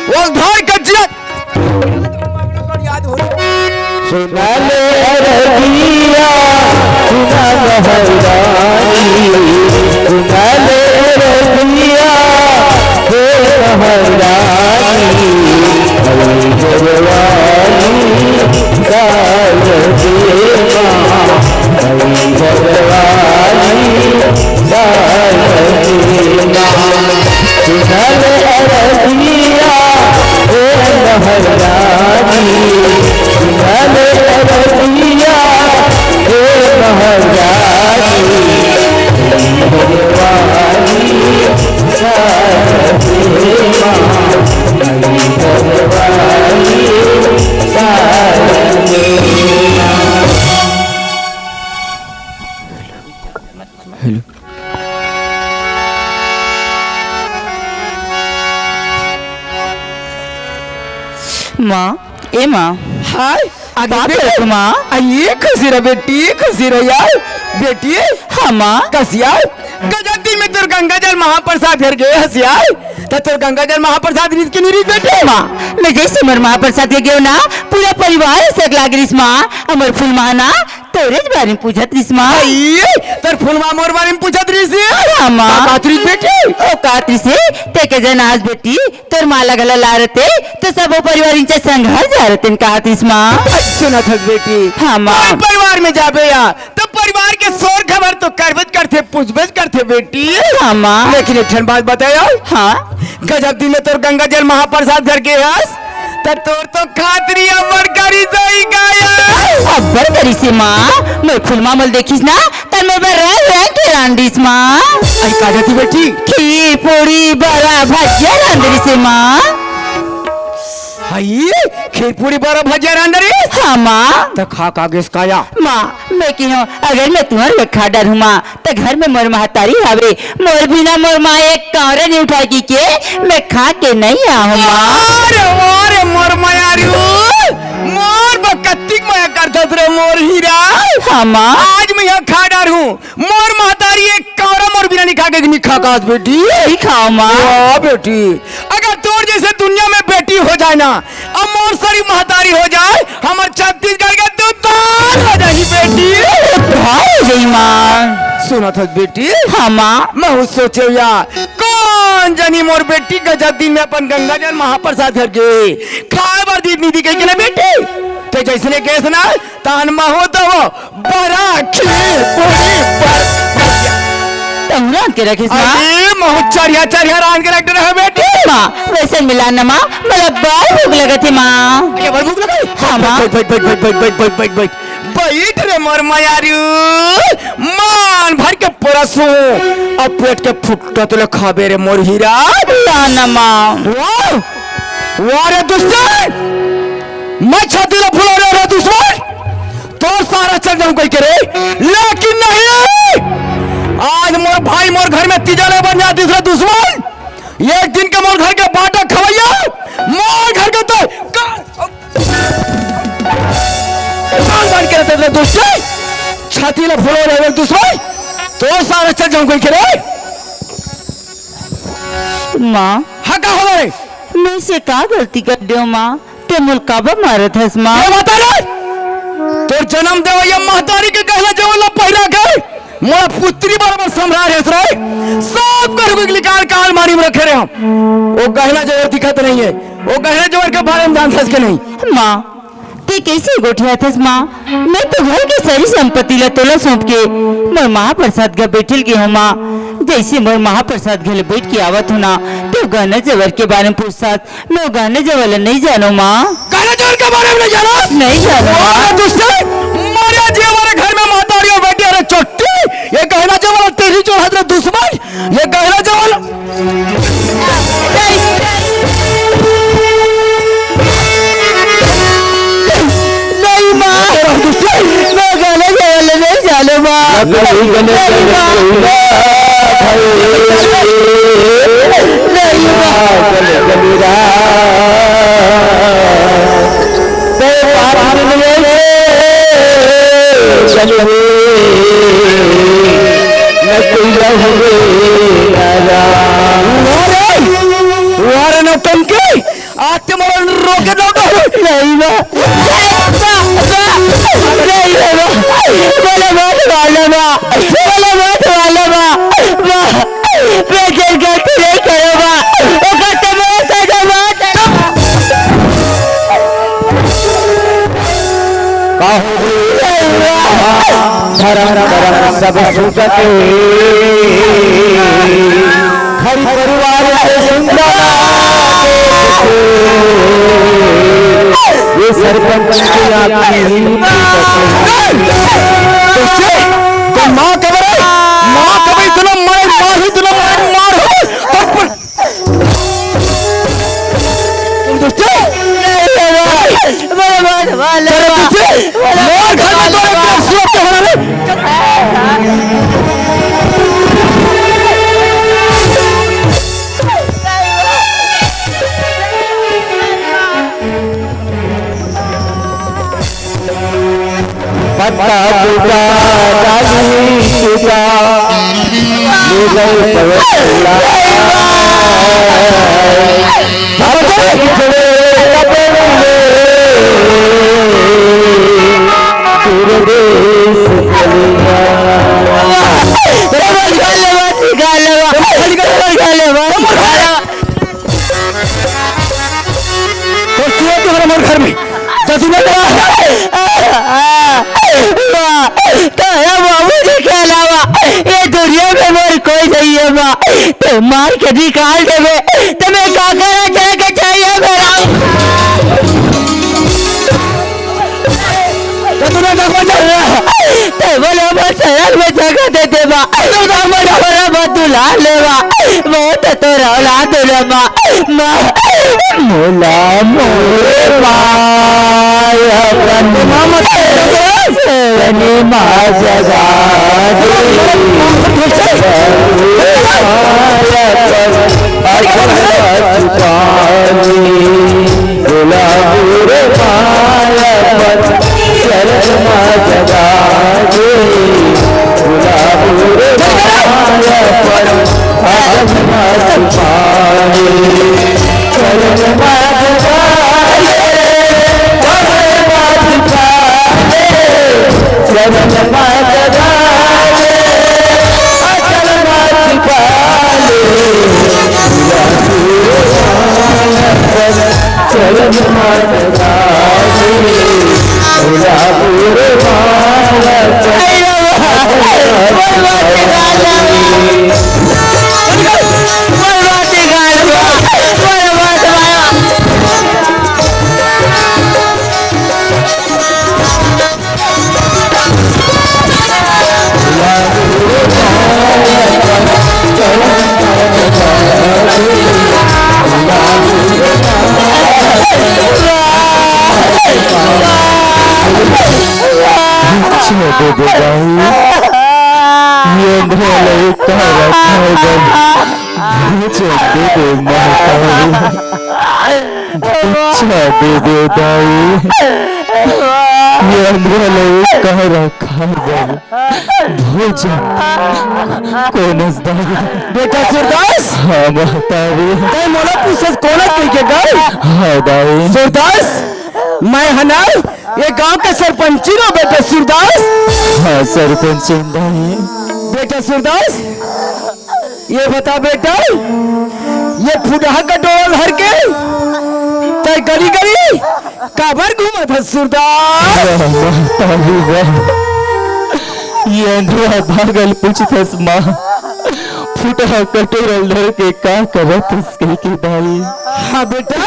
वो धार के जिया। सुन ले अरजिया, सुन महरानी, सुन ले अरजिया, हे महरानी, हई घरवाली, साल दे माँ, हई घरवाली, साल दे माँ। सुन ले अरजिया, हे महरानी, सुन ले अरजिया, हे महरानी, माँ, ए माँ। हाय, आगे बाप बेटी। रे माँ। आ, ये खुशी रह बेटी, ये खुशी रह यार। बेटी। हाँ माँ। कसिया, गजब दिन में तोर गंगा जल महाप्रसाद घर गए हस यार। त तोर गंगा जल महाप्रसाद रिस के नहीं रिस बेटी? माँ, मैं जैसे मोर महाप्रसाद के गयो ना, पूरा परिवार से लाग रिस माँ। हमर फूल माँ ना, तोरे बारे में पूछत रिस माँ। अइये, तोर फूल माँ मोर बारे में पूछत रिस? हाँ माँ। का बात रिस बेटी? ओ का बात रिस, ते के जन आज बेटी, तोर माँ ला घला ला रहते, तो सबो परिवार इनचे संग हर जा रहते, का बात रिस माँ। सुनत हस बेटी? हाँ माँ। कोई परिवार में जाबे या, तो परिवार के सोर खबर तो करबेच करथे, पूछबेच करथे बेटी। हाँ माँ। लेकिन एक ठन बात बताया। हाँ। गजब दिन में तोर गंगा जल महाप्रसाद घर के हस, त तोर तो खातरी अब्बड़ करिस होही का यार। अब्बड़ करिस हे माँ, मोर फूल माँ मोला देखिस ना, त मोर बर रंग रंग के रांधिस माँ। अई का जाती बेटी? खीर, पूड़ी, बरा, भजिया रांध रिस हे माँ। हई, खीर पूड़ी बरा भजिया रांध रिस? हाँ माँ। त खा का गेस का या? माँ, मैं किहों, अगर मैं तुँहर बर खा डरहूँ माँ, त घर में मोर महतारी हवे, मोर बिना मोर माँ एक कौरा नहीं उठाय कहिके मैं खा के नहीं आहूँ माँ। अरे वाह रे मोर मयारू, मोर बर कतिक मया करथस रे मोर हीरा। हाँ माँ। आज मैं यहाँ खा डरहूँ, मोर महतारी एक कौरा मोर बिना नहीं खा के नहीं खा कास बेटी। नहीं खाओ माँ। वाह बेटी, अगर तोर जैसे दुनिया में बेटी हो जाए ना, अब मोर सरी महतारी हो जाए, हमर छत्तीसगढ़ के तू उद्धार हो जाही बेटी। उद्धार हो जाही माँ। सुनत हस बेटी? हाँ माँ। महूँ सोचेंव या, कोन जनी मोर बेटी गजब दिन में अपन गंगा जल महाप्रसाद घर गे, खाय बर दीदी नहीं दी कहिके ना बेटी। ते जैसने गेस ना, तान महूँ तो वो बरा खीर पूड़ी पर तहूँ रांध के रखिस माँ। अरे, महूँ चढ़िया चढ़िया रांध के रख डरे हँव बेटी। माँ, वैसे मिला ना माँ, मोला बड़ भूख लगत हे माँ। अरे, बड़ भूख लगत हे? हाँ माँ। बइठ, बइठ, बइठ, बइठ, बइठ, बइठ, बइठ, बइठ, बइठ। बइठ रे मोर मयारू, मन भर के परसहूँ, अब पेट के फुट्टा तोला खाबे रे मोर हीरा। ला ना माँ। वाह, वाह रे दुश्मन, मैं छाती ला फुला रे, रे दुश्मन। तोर सारा चल जाऊं कहिके रे, लेकिन नहीं, आज मोर भाई मोर घर में तीजा ले बन जातिस रे दुश्मन। एक दिन के मोर घर के बाटा खवैया, मोर घर के तो का-, कान बांध के रहते रे दुश्मन। छाती ला फुला रे दुश्मन, तोर सारा चल जाऊं कहिके रे। माँ। हाँ, का होगे रे? मैं से का गलती कर देंव माँ? ते मोला काबर मारत हस माँ? ये बता रे, तोर जनम देवइया महतारी के गहना जेवर ला पहिरा के मोला पुत्री बरोबर संभारे हस रे। सब कर के निकाल के अलमारी में रखे रहेंव। वो गहना जेवर दिखत नहीं हे, वो गहना जेवर के बारे में जानथस के नहीं? माँ, ते कइसे गोठियाथस माँ? मैं तो घर के सारी संपत्ति ला तोला सौंप के मोर महाप्रसाद घर बइठे ल गे हँव माँ। जइसे मोर महाप्रसाद घर ले बइठ के आवत हँव ना, ते गहना जेवर के बारे में पूछथस। मैं गहना जेवर ला नइ जानँव माँ। गहना जेवर के बारे में नइ जानस? नइ जानँव माँ। अरे दुष्ट, मरे जिए वाले घर में महतारी अउ बेटी, अरे चोट्टी, ये गहना जेवर ला तेरी चोरत रे दुश्मन, ये गहना जेवर ला नहीं माँ, मैं गहना जेवर ला नइ जानँव माँ। नहीं माँ। नहीं माँ। वाह रे, वाह रे नौटंकी, आज ते मोला रोके नौटंकी। नहीं बा, नहीं बा, नहीं बा, मोला मत मार ले बा, मोला मत मार ले बा, बा, मैं जेल गलती नहीं करूँगा, ओकर ते मोला सजा मत। का हो गे? धरम करम सब सुख के, घर परिवार के सुंदर ये सरपंच की आपकी ही तो माँ कबर, माँ कबर इतना मार, मार, इतना मार, मार, तब पर पत्ता टूटा, डाली टूटा, ले गए पवन ला। अब तक झड़े कपड़े, पूरे देश चलेगा। तोर सुअर तो हर मोर घर में। जदुना वाह, तोरा बाबू जी के अलावा ये दुनिया में मोर कोई नहीं है माँ। ते मार के निकाल देबे, ते मैं का करा, जाके चाहिए मेरा। जदुना का कोई नहीं है। ते बोले, "बस शरण में जगह दे दे बा।" तो बोले, "बड़ा बा दुल्हा ले बा।" बहुत तो रौला दुल्हा माँ। माँ, मोला मोरे माय अपन शरण में जगा दे। गुलाब रे माया पर शरण मा जगा दे, गुलाब रे माया पर आसन मा छुपा दे, शरण मा जगा दे, शरण मा छुपा दे, शरण मा जगा दे, आसन मा छुपा दे। अच्छा दे दे दाई, ये अंधरा लगे कहाँ रखा है दाई? अच्छा दे दे महतारी, अच्छा दे दे दाई, ये अंधरा लगे कहाँ रखा है दाई? भोजन। कोनस दाई? बेटा सूरदास? हाँ, महतारी। तैं मोला पूछस कोनस कहिके दाई? हाँ, दाई। सूरदास, मैं हना ये गांव के सरपंची नो बेटा सूरदास। हाँ, सरपंची दाई। बेटा सूरदास, ये बता बेटा, ये फुटहा कटोरा धर के तैं गली गली काबर घूमत हस सूरदास? वाह, महतारी वाह। ये अंधरा पागल पूछथस माँ, फुटहा कटोरा ल धर के का करत हस कहिके दाई? हाँ बेटा।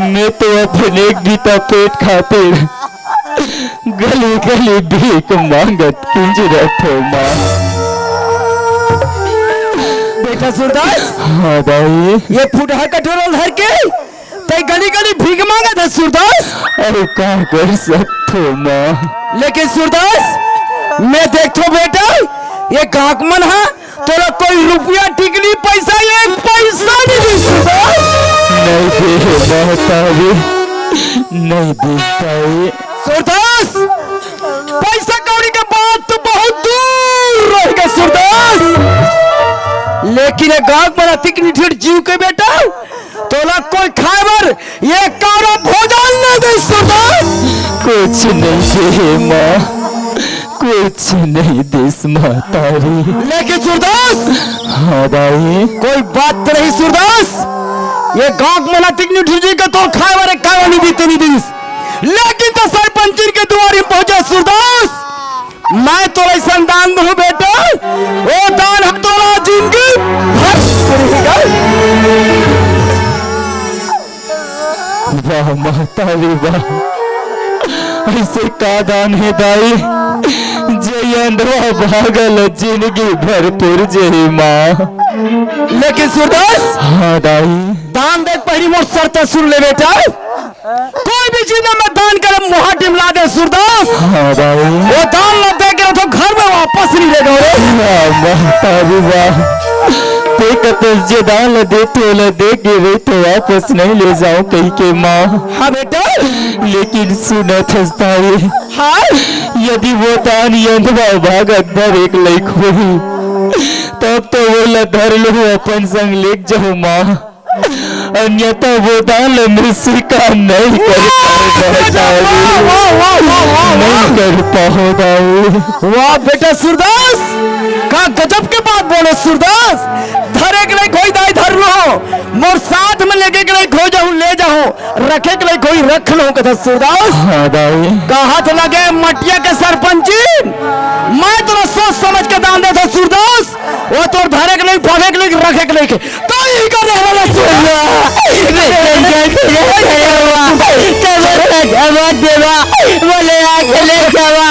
मैं तो अपन एक बीता पेट खातिर गली गली भीख मांगत किंजरत हो माँ। बेटा सूरदास। हाँ दाई। ये फुटहा कटोरा ल धर के तैं गली गली भीख मांगत हस सूरदास। अरे का कर सकथो माँ। लेकिन सूरदास, मैं देखथो बेटा, ये गांव के मन हा तोला कोई रुपया टिकली पैसा, एक पैसा नहीं दिस सूरदास। नहीं दे महतारी, नहीं दिस दाई। सूरदास, पैसा कौड़ी के बात तो बहुत दूर रह गए सूरदास, लेकिन ये गांव के मन हा अतिक निठिठ जीव के बेटा, तोला कोई खाए बर ये कारो भोजन नहीं दे सूरदास। कुछ नहीं दे माँ, कुछ नहीं दिस महतारी। लेकिन सूरदास। हाँ दाई। कोई बात तो नहीं सूरदास, ये गांव के मन हा अतिक निठिठ जीव के तोला खाए बर एक कारो नहीं दीस, नहीं दीस। लेकिन तैं सरपंचिन के दुआरी पहुंचे सूरदास, मैं तोला अइसन दान दूहूं बेटा, वो दान हम तोला जिंदगी भर रहिगा। वाह महतारी वाह, अइसे का दान हे दाई, जे अंधरा भागल जिंदगी भर पुर जही माँ। लेकिन सूरदास। हाँ दाई। दान देख पहिली मोर शर्त सुन ले बेटा। कोई भी चीज में दान करे, मुहा टिमला दे सूरदास। हाँ भाई। वो दान ला दे के तो घर में वापस नहीं लेगा रे। वाह, महतारी वाह। ते कतस जे दान ला दे तो ला दे के रे तो वापस नहीं ले जाऊं कहिके माँ। हाँ बेटा। लेकिन सुनत हस दाई। हाँ। यदि वो दान यंधवा भागत धरे के लइक होही, तब तो वोला धर लूँ, अपन संग लेके जाहूँ माँ। अन्यथा वो दान ल मैं स्वीकार नहीं कर पाहूँ दाऊ। वाह, वाह, वाह, वाह, वाह। नहीं कर पाहूँ दाऊ। वाह बेटा सूरदास, का गजब के बात बोले सूरदास। धरे के लइक होही दाई धर लूँ, मोर साथ में लेगे के लइक होही जाहूँ ले जाहूँ, रखे के लइक होही रख लूँ कथा सूरदास। हाँ दाऊ। कहत लगे मटिया के सरपंची, मैं तोला सोच समझ के दान देथों सूरदास। वो तोर धरे के लइक, पावे के लइक, रखे के लइक, तो इही कर रहे वाला सूरदास। बोले आके ले जावा।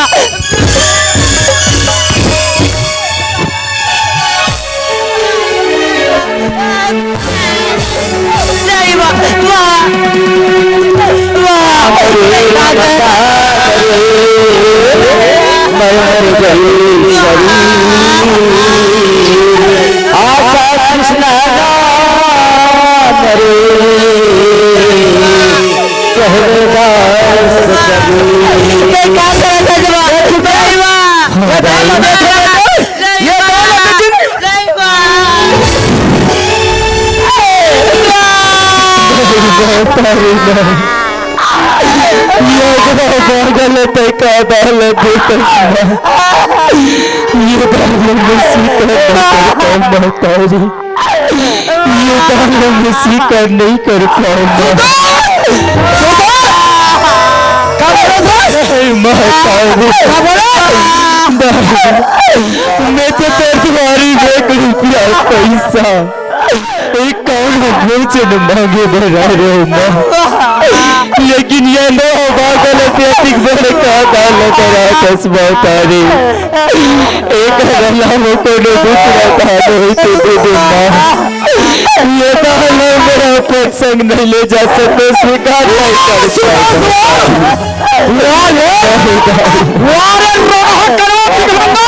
नहीं बा-, वाह, वाह, वाह, मर गई शरीर। आशा कृष्णा नाम रे, कहने दास कबीर। ये काम करा था जब, नहीं बा-, ये तो ये तो पागल है, तैं का दाल है, बेटा। ये दाल में सीता नहीं कर पाऊँ, महतारी। ये दाल में सीता नहीं कर पाऊँ। नहीं, महतारी। मैं तो तेरे तुम्हारी एक रुपया पैसा एक कौन भोजन मांगे बना रहे हो माँ, लेकिन ये नो बागल पे अधिक बड़े का दाल करा कसमा तारे। एक हरला में कोनो दूसरा दाल होई तो दे दे माँ। ये दाल मेरा अपन संग नहीं ले जा सकते, स्वीकार नहीं कर सकते। वाह रे, वाह रे, रोहा करवा भीख मांगो।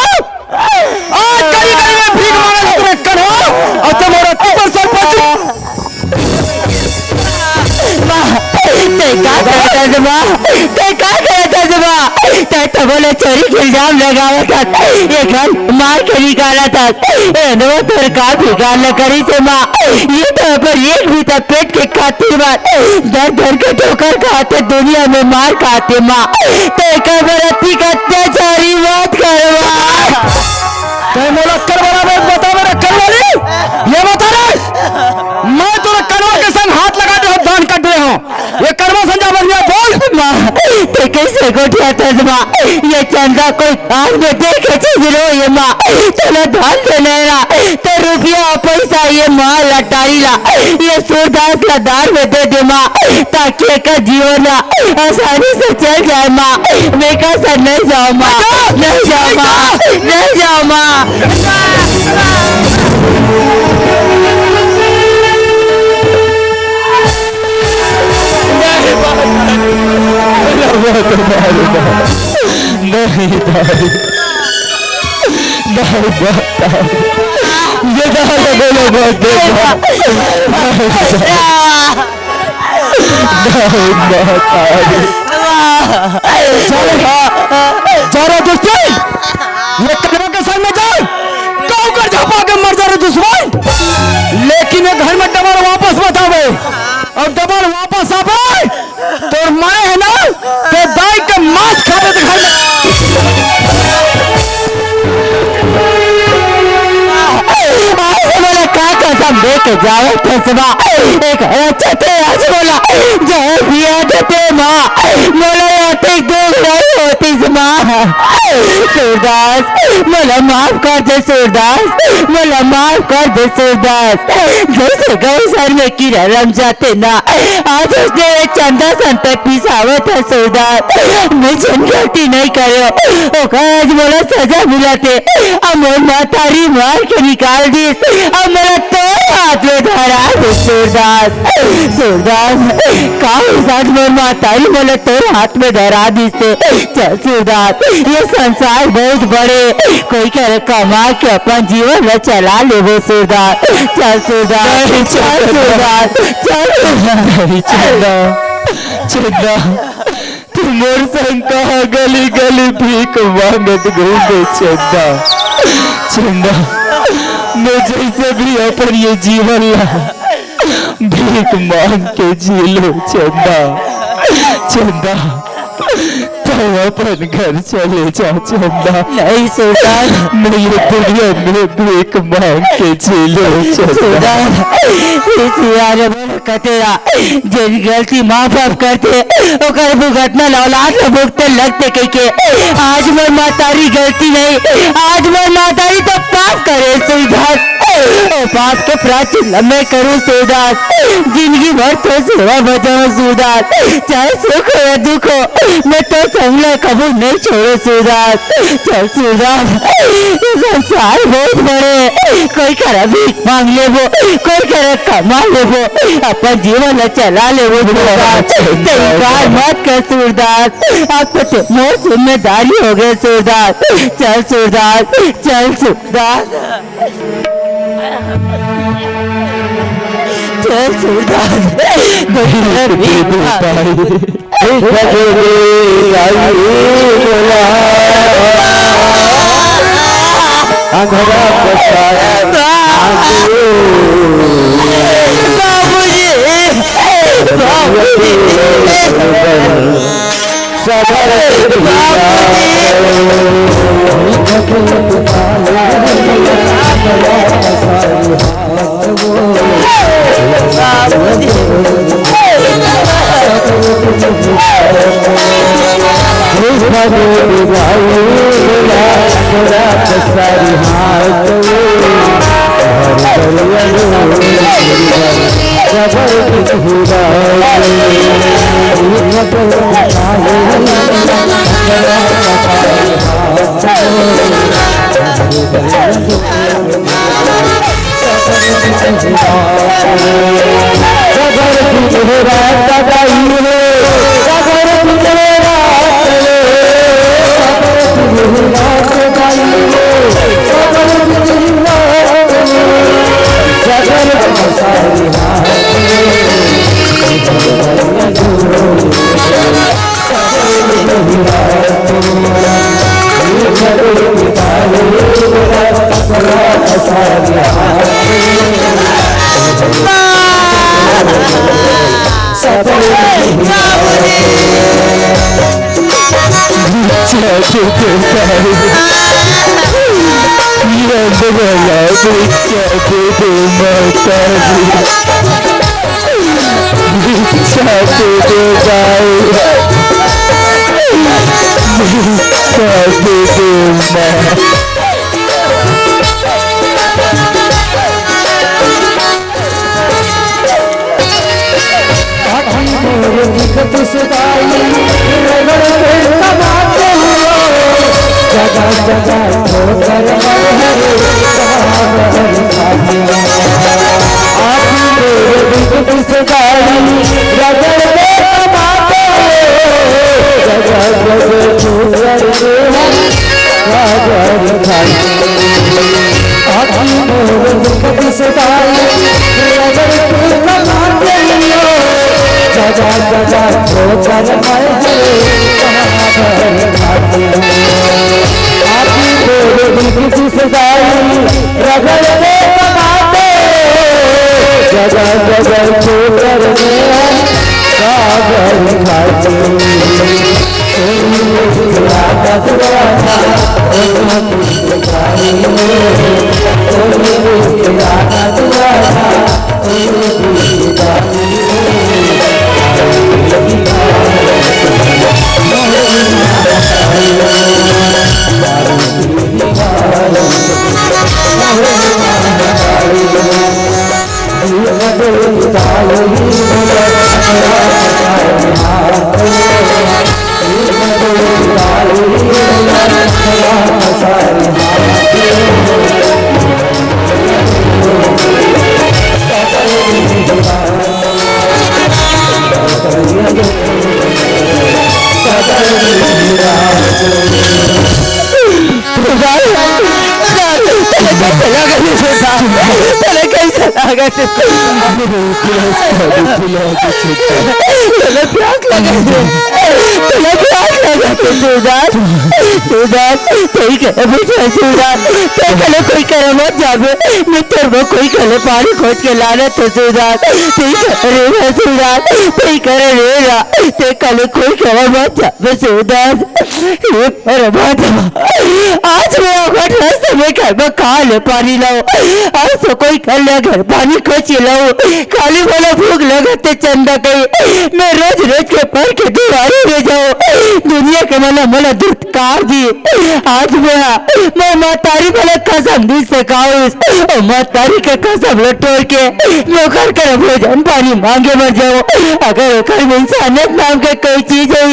आज गली गली में भीख मांगो, तुम्हें करो, और तुम्हारा ऊपर सरपंच। माँ, तैं का करत हस माँ? तैं का करत हस माँ? तैं तो मोला चोरी के इल्जाम लगावत हस, ये घर मार के निकालत हस। ए नो तोर का बिगाड़ ल करिस हे माँ? ये तो अपन एक बीता पेट के खातिर माँ दर दर के ठोकर खाथे, दुनिया में मार खाथे माँ। तैं एकर बर अतिक अत्याचारी मत कर माँ। तैं मोला अक्कल वाला मत बता, मेरा अक्कल वाली। ये बता रे, मैं तोर कनवा के संग हाथ लगा दे हूँ, धान कट दे हूँ। ये कनवा संजा बन गया, बोल। माँ, तैं कैसे गोठियाथस माँ? ये चंदा कोई धान में दे के चीज लो ये माँ, तोला धान दे नहीं रहा, तो रुपया पैसा ये माँ लटारी ला, ये सूरदास ला दान में दे दे माँ, ताकि एकर जीवन ला आसानी से चल जाए माँ। मैं का सर नहीं जाओ माँ, नहीं जाओ माँ, नहीं जाओ माँ। नहीं, नहीं, नहीं। नहीं, नहीं, नहीं। ये दाल बोलो, मत दे। नहीं, नहीं, नहीं। जा रे, जा रे दोस्ती, ये कनवा के संग में जा, गाँव कर झापा के मर जा रे दुश्मन। लेकिन ये घर में डबल वापस मत आवे, और डबल वापस आवे तोर मारे है ना, तो दाई के मांस खाबे तो घर में। आज मोला का कसम दे के जावत हस माँ, एक रचते आज मोला जहर दिया देते माँ, मोला अतिक दुख नहीं होतिस माँ। सूरदास, मोला माफ कर दे सूरदास, मोला माफ कर दे सूरदास। जैसे गौ सर में कीरा रम जाते ना, आज उसने ये चंदा संत पिसावत है सूरदास। मैं जन गलती नहीं करे, ओकर आज मोला सजा मिलत हे। अब मोर महतारी मार के निकाल दिस, अब मोला तोर हाथ में धरा दे सूरदास। सूरदास, का हो साथ मोर महतारी मोला तोर हाथ में धरा दिस हे। चल सूरदास, ये संसार बहुत बड़े, कोई करे कमा के अपन जीवन ला चला लेबो सूरदास। चल सूरदास, नहीं, चल चंदा। सूरदास, चल। नहीं, चंदा, चंदा, मोर संग कहाँ गली गली भीख मांगत घूमे चंदा। चंदा, मैं जैसे भी अपन ये जीवन ला भीख मांग के जी लो चंदा। चंदा, तू अपन घर चले जा चंदा। नहीं सूरदास। मैं ये दुनिया में भीख मांग के जी लो चंदा। सूरदास, इस यार कतेरा जेन गलती माँ बाप करथे, ओकर भुगतना ल औलाद ल भुगते लगथे कहिके। आज मोर महतारी गलती नहीं, आज मोर महतारी तो पाप करे सूरदास। ओ पाप के प्रायश्चित ल मैं करूँ सूरदास, जिंदगी भर तोर सेवा बजाऊँ सूरदास, चाहे सुख हो या दुख हो, मैं तोर संग ल कभू नहीं छोड़ूँ सूरदास। चल सूरदास, ये संसार बहुत बड़े, कोई करा भीख मांग लेबो, कोई करा कमा लेबो, अपन जीवन ला चला लेबो सूरदास। तैं इनकार मत कर सूरदास, अब तो मोर जिम्मेदारी हो गए सूरदास। चल सूरदास, चल सूरदास, चल सूरदास, कोई करा भीख मांग अगर ते तोला प्यास लगे, तोला प्यास लगे, शिवदास, शिवदास, तई करे बेटा, शिवदास, तई कले कोई करे मत जाबे, मैं तोर बर कोई कले पानी खोज के लाना तो शिवदास, तई करे रे शिवदास, तई करे रे रा, तई कले कोई करे मत जाबे शिवदास। हे परमात्मा, आज मैं अगर रास्ते में घर में कहाँ ले पानी लाऊं? आज तो कोई कर ले घर पानी खोज के लाऊं। खाली मोला भूख लगत हे चंदा कही, मैं रोज रोज के पर के दुआरी में जाऊं। दुनिया के मन मोला धुतकार दी। आज मैं, मैं महतारी वाला कसम दी से खाऊं। ओ महतारी के कसम ला टोर के मैं ओकर कर भोजन पानी मांगे मर जाऊं। अगर ओकर में इंसानियत नाम के कोई चीज है,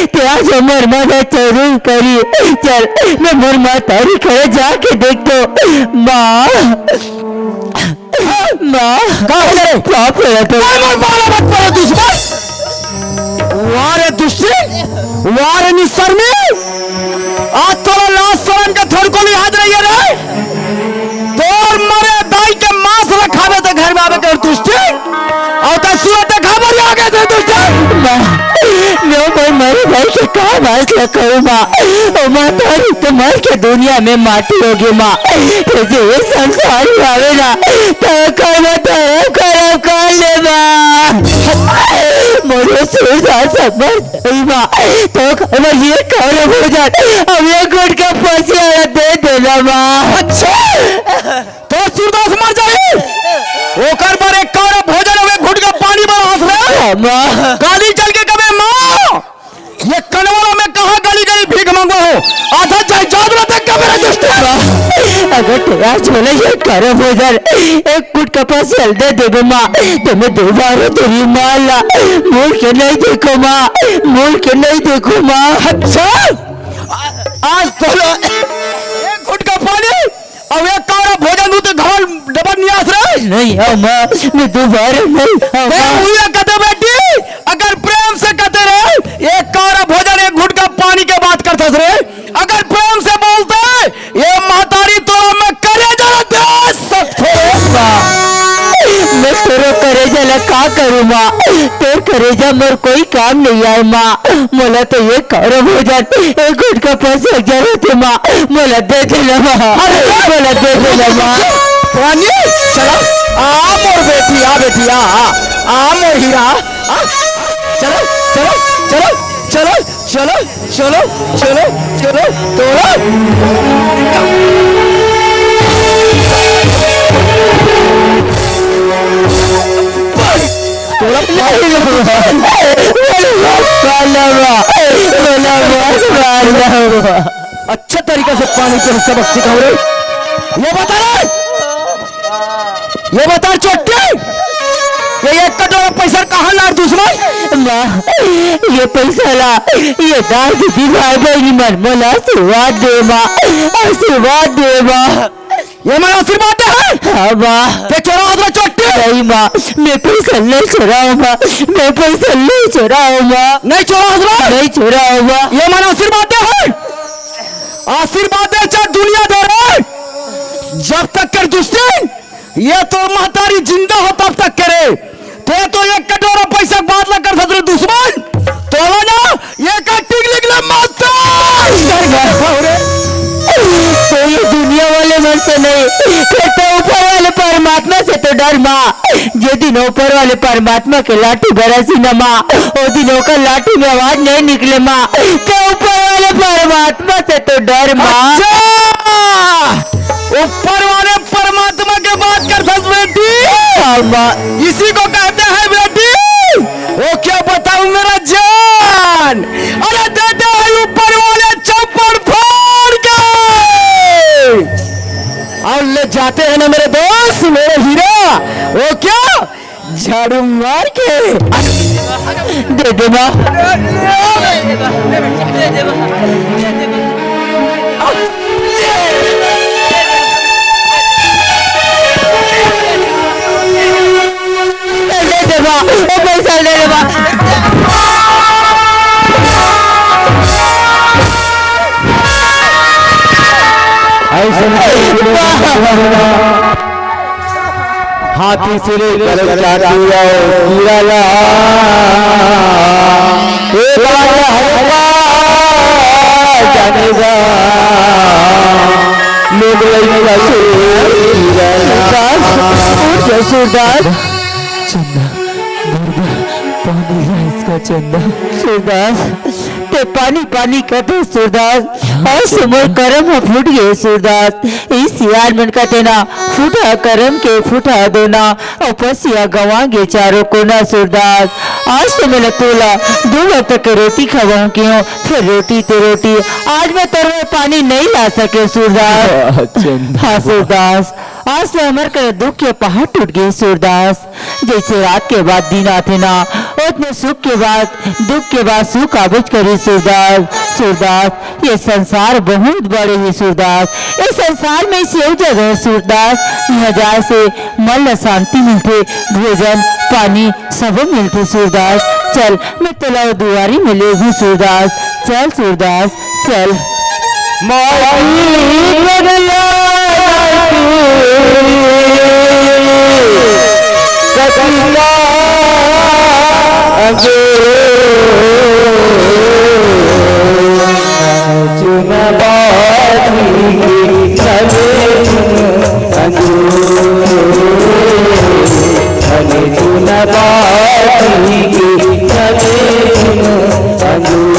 ते आज हमर मदद जरूर करी। चल, मैं मोर महतारी करे जाके देख तो। माँ, माँ। का हो रे? बाप रे, तो काय मोर बाला मत पड़े दुश्मन? वाह रे दुष्टी, वाह रे निशर्मी। आज तोला लाज शरम के थोड़को लिहाज नहीं है रे। तोर मरे दाई के मांस ला खाबे ते घर में आबे कर दुष्टी। अउ त सूरत देखा बर आ गे ते दुष्टी। माँ, मैं मोर मरे भाई के का मांस ला खाऊं माँ? ओ माँ, तोरी तो मर के दुनिया में माटी होगे माँ। ते जे ये संसारी आवे ना, तो कर मत करम करम कर ले माँ। मोरे सूरदास मर जाई माँ, तो कर मर ये करम हो जाए। अब ये गुटका पसिया दे देना माँ। अच्छा। तो सूरदास मर जाई, ओकर बर एक कौड़ा भोजन अउ एक घुटका पानी बर हंस रहे। माँ। काली चल के कबे माँ, ये कनवाला में कहाँ गली गली भीख मंगवा हो? आधा जायदाद ला देख कबे रे दुष्ट। माँ, अगर तेरा झोले ये कौड़ा भोजन, एक घुटका पसिया दे देबे माँ, तो मैं दोबारा तेरी माँ ला मुड़ के नहीं देखो माँ, मुड़ के नहीं देखो माँ। अच्छा, आ-, आज तो एक घुटका पानी अउ एक कौड़ा भोजन दू ते घमल डबल नियास रे। नहीं आओ माँ, मैं दोबारा नहीं आओ ते माँ। उइया कते बेटी, अगर प्रेम से कते रे, एक कौड़ा भोजन एक घुटका पानी के बात करथस रे, अगर प्रेम से बोलते, ये महतारी तोरा मैं करेजा ला दे सकते। माँ, मैं तोरो करेजा ला का करूँ माँ, तोर करेजा मोर कोई काम नहीं आए माँ। मोला तो ये कौड़ा भोजन, एक घुटका पसिया जरूरत हे माँ, मोला दे देना माँ। अरे! मोला दे देना माँ। रानी, चलो, आ मोर बेटी, आ बेटी, आ, आ, आ मोर हीरा, आ, चलो, चलो, चलो, चलो, चलो, चलो, चलो, चलो, तोला। तोला नहीं, बोला, बोला, बोला, बोला। अच्छा तरीका से पानी के सबक सिखाओ रे। ये बता रे, ये बता चोट्टी, ये एक कटोरा पैसा कहाँ लाए दुश्मन? माँ, ये पैसा ला, ये दाई दीदी भाई बहिनी मन मोला आशीर्वाद दे माँ, आशीर्वाद दे माँ। ये मन आशीर्वाद दे हे? हाँ माँ। ते चोरावत रे चोट्टी? नहीं माँ, मैं पैसा नहीं चोराओं माँ, मैं पैसा नहीं चोराओं माँ। नहीं चोरावत रे? नहीं चोराओं माँ। ये मन आशीर्वाद दे हे? आशीर्वाद दे चाहे दुनिया दे रे, जब तक कर दुश्मन, ये तोर महतारी जिंदा हो तब तक करे। ते तो एक कटोरा पैसा के बात ला करथस रे दुश्मन, तोला ना ये का टिक लिख ले माता। तो ये दुनिया वाले मन से नहीं, फिर तो ऊपर वाले परमात्मा से तो डर माँ। जे दिन ऊपर वाले परमात्मा के लाठी बरसी न माँ, ओ दिन ओकर लाठी में आवाज नहीं निकले माँ। तो ऊपर वाले परमात्मा से तो डर माँ। अच्छा! ऊपर वाले परमात्मा के बात करथस बेटी। हाँ माँ। इसी को कहते हैं बेटी, वो क्या बताऊं मेरा जान, अरे देते हैं ऊपर वाले चौपड़ फोड़ के। और ले जाते हैं ना मेरे दोस्त, मेरे हीरा, वो क्या झाड़ू मार के दे दे माँ। दे दे माँ, ओ पैसा दे दे माँ। ऐसे हाथी से लेकर चांदी और हीरा ला, ए बात हल्का जानेगा। लोग लइका से हीरा ला। सूरदास, उठ जा सूरदास। चंदा, दुर्गा, पानी ला इसका चंदा। सूरदास, ते पानी पानी करथे सूरदास। हाँ, अउ चंदा। मोर करम ह फूट गे सूरदास। ई सियान मन कथे ना, फूटा करम के फूटा दोना, अउ पसिया गंवा गे चारों कोना सूरदास। आज तो मैं तोला दू वक्त के रोटी खवाहूं किहों, फेर रोटी ते रोटी। आज मैं तोर बर पानी नइ ला सके सूरदास। हाँ, चंदा। हाँ सूरदास, आज तो हमर कर दुख के पहाड़ टूट गे सूरदास। जइसे रात के बाद दिन आथे ना, ओतने सुख के बाद दुख के बाद सुख आबेच करही सूरदास। सूरदास, ये संसार बहुत बड़े हे सूरदास। ये संसार में से एक जगह हे सूरदास, इहाँ जाए से मन ला शांति मिलथे, भोजन पानी सब मिलथे सूरदास। चल, मैं तोला दुआरी में लेगहूं सूरदास। चल सूरदास, चल। माटी के दीवाना तू, कतिका अंजोर, चुना बाती के चले अंजोर, चुना बाती के चले अंजोर।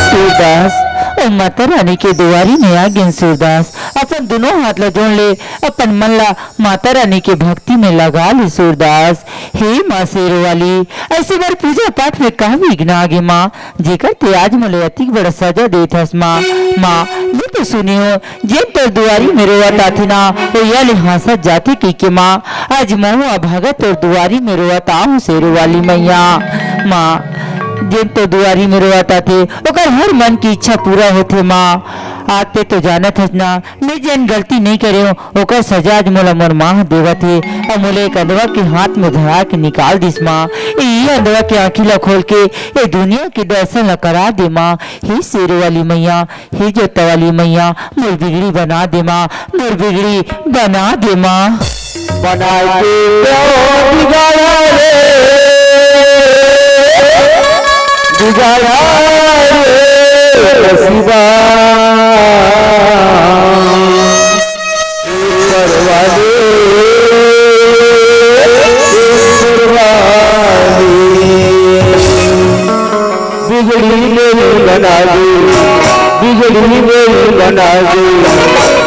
सूरदास, ओ माता रानी के दुआरी में आ गेन सूरदास। अपन दुनों हाथ ला जोड़ ले, अपन मन ला माता रानी के भक्ति में लगा ले सूरदास। हे माँ शेरों वाली, अइसे मोर पूजा पाठ में का विघ्न आगे माँ, जेकर ते आज मोला अतिक बड़ा सजा देत हस माँ। माँ, मैं तो सुने हों, जेन तोर दुआरी में रोवत आथे ना, ओइया ले हाँसत जाथे कहिके माँ। आज महूँ अभागा तोर दुआरी में रोवत आहूँ शेरों वाली मइया। माँ, जेन तोर दुआरी में रोवत आथे, ओकर हर मन की इच्छा पूरा होथे माँ। आज ते तो जानत हस ना, मैं जेन गलती नइ करे हों, ओकर सजा आज मोला मोर माँ ह देवत हे। अउ मोला एक अंधवा के हाथ में धरा के निकाल दिस माँ। ए अंधवा के आँखी ला खोल के ए दुनिया के दर्शन ला करा दे माँ। हे शेरों वाली मइया, हे जोता वाली मइया, मोर बिगड़ी बना दे माँ, मोर बिगड़ी बना दे माँ। बना दे ओ बिगाड़ा रे, बिगाड़ा रे बसिबा। ऊपर वाले, ऊपर वाले, बिगड़ी मेरी बना दे, बिगड़ी मेरी बना दे।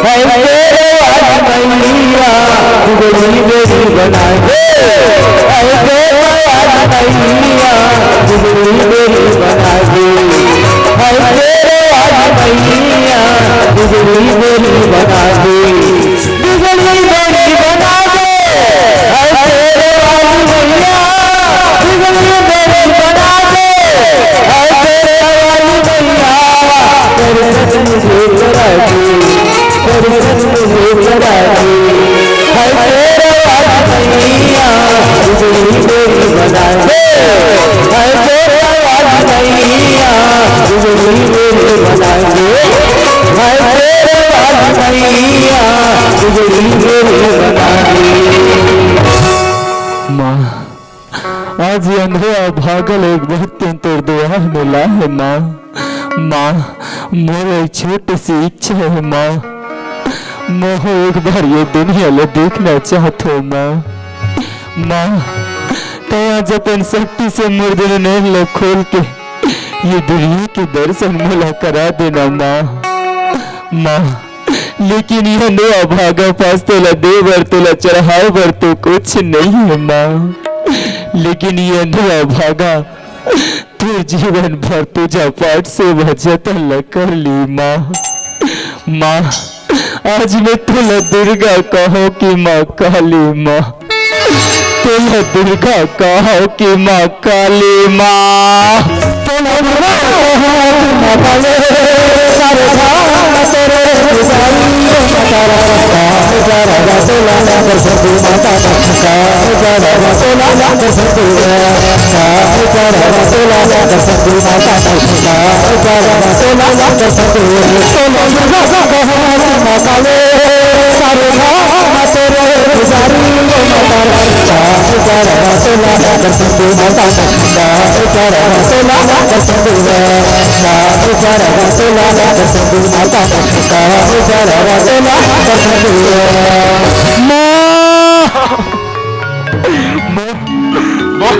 है तेरे आज मैया, बिगड़ी मेरी बना दे। है तेरे आज मैया, बिगड़ी मेरी बना दे। है तेरे आज मैया, बिगड़ी मेरी बना दे। बिगड़ी मेरी बना दे। है तेरे वाली मैया, बिगड़ी मेरी बना दे। है तेरे वाली मैया, दर्शन मुझे करा दे, दर्शन मुझे करा दे। है तेरे वाली मैया, बिगड़ी मेरी बना दे। है तेरे वाली मैया, बिगड़ी मेरी बना दे। है तेरे वाली मैया, बिगड़ी मेरी बना दे। माँ, आज ये अंधे अभागल एक भक्तन तोर दुआर में ला हे माँ। माँ, मोर एक छोटी सी इच्छा हे माँ, मोह एक बार ये दुनिया ला देखना चाहत हों माँ। माँ, तैं आज अपन शक्ति से मोर दुनों नैन ला खोल के ये दुनिया के दर्शन मोला करा देना माँ। माँ, लेकिन ये अंधवा भागा पास तोला दे बर, तोला चढ़ाए बर तो कुछ नहीं है माँ। लेकिन ये अंधवा भागा तोर जीवन भर पूजा पाठ से भजत ल कर ली माँ। माँ, आज मैं तोला दुर्गा कहो कि माँ काली माँ। तोला दुर्गा कहो कि माँ काली माँ। तोला दुर्गा कहो कि माँ काली, सारे धाम तेरे पुजारी, माता रास्ता, जरा तोला दर्शन दे माता रास्ता, जरा तोला दर्शन दे, जरा तोला दर्शन दे माता रास्ता, जरा तोला दर्शन दे। तोला दुर्गा कहो कि माँ काली, सारे धाम तेरे पुजारी, माता रास्ता, जरा तोला दर्शन दे माता रास्ता, जरा तोला दर्शन दे, जरा तोला दर्शन दे माता रास्ता, जरा तोला दर्शन दे। माँ! माँ! माँ!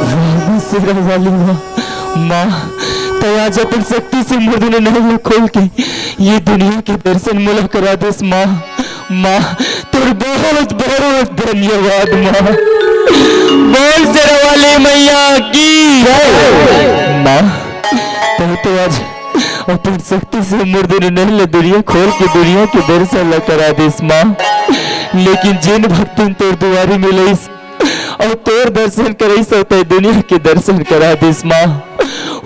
वाह, शेरा वाली माँ, माँ, तैं आज अपन शक्ति से मोर दुनों नैन ल खोल के ये दुनिया के दर्शन मोला करा देस माँ। माँ, तोर बहुत बहुत धन्यवाद माँ। बोल शेरा वाली मैया की जय। माँ, तैं तो आज अपन शक्ति से मोर दुनों नैन ल दुनिया खोल के दुनिया के दर्शन ल करा देस माँ। लेकिन जेन भक्तन तोर दुआरी में लइस अउ तोर दर्शन करइस अउ तैं दुनिया के दर्शन करा देस माँ।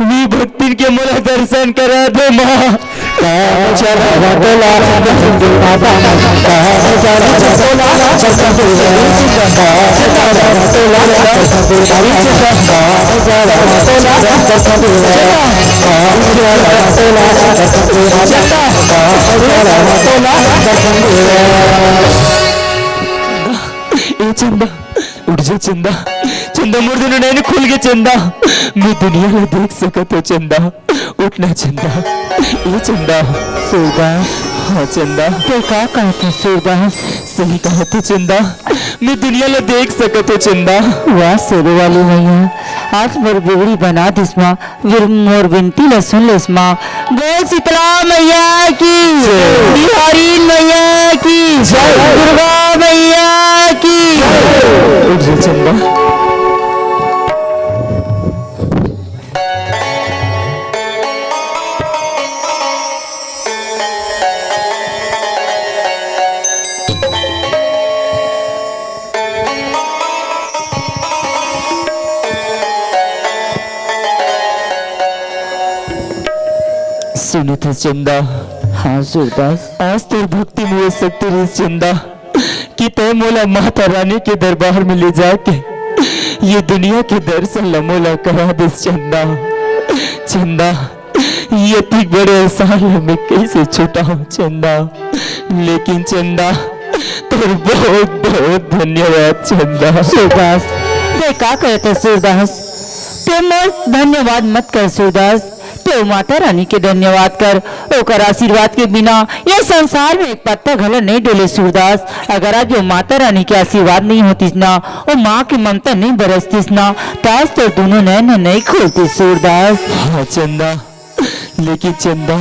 वी भक्तिन के मोला दर्शन करा दे माँ। ए चंदा, उठ जा चंदा। चंदा, मोर दुनों नैन खुल गे चंदा। मैं दुनिया ला देख सकत हो चंदा। उठ ना चंदा, ए चंदा। सूरदास। हाँ चंदा। तैं का कहत हस सूरदास? सही कहत हो चंदा, मैं दुनिया ला देख सकत हो चंदा। वाह शेरा वाली मैया, आज मोर बिगड़ी बना दिस माँ, फिर मोर बिनती ला सुन लेस माँ। बोल शीतला मैया की, जय। बिहारी मैया की, जय। दुर्गा मैया की। उठ जा चंदा। सुनत हस चंदा? हाँ सूरदास। आज तोर भक्ति में ये शक्ति रहिस चंदा कि तैं मोला माता रानी के दरबार में ले जाके ये दुनिया के दर्शन ला मोला करा देस चंदा। चंदा, ये अतिक बड़े एहसान ला मैं कइसे छुटाहूँ चंदा? लेकिन चंदा, तोर बहुत बहुत धन्यवाद चंदा। सूरदास, तैं का कहत हस सूरदास? तैं मोर धन्यवाद मत कर सूरदास, तैं माता रानी के धन्यवाद कर। ओकर आशीर्वाद के बिना ये संसार में एक पत्ता घला नहीं डोले सूरदास। अगर आज वो माता रानी के आशीर्वाद नहीं होतिस ना, वो माँ के ममता नहीं बरसतिस ना, त आज तोर दुनों नैन नहीं खुलतिस सूरदास। हाँ चंदा, लेकिन चंदा,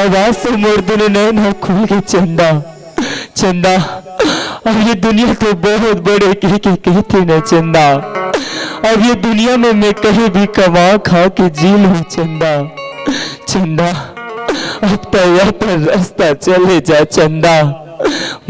अब आज तो मोर दुनों नैन ह खुल गे चंदा। चंदा, अब ये दुनिया तो बहुत बड़े कह के कहते न चंदा। अब ये दुनिया में मैं कहीं भी कमा खा के जी लूँ चंदा। चंदा, अब तो अपन रास्ता चले जा चंदा।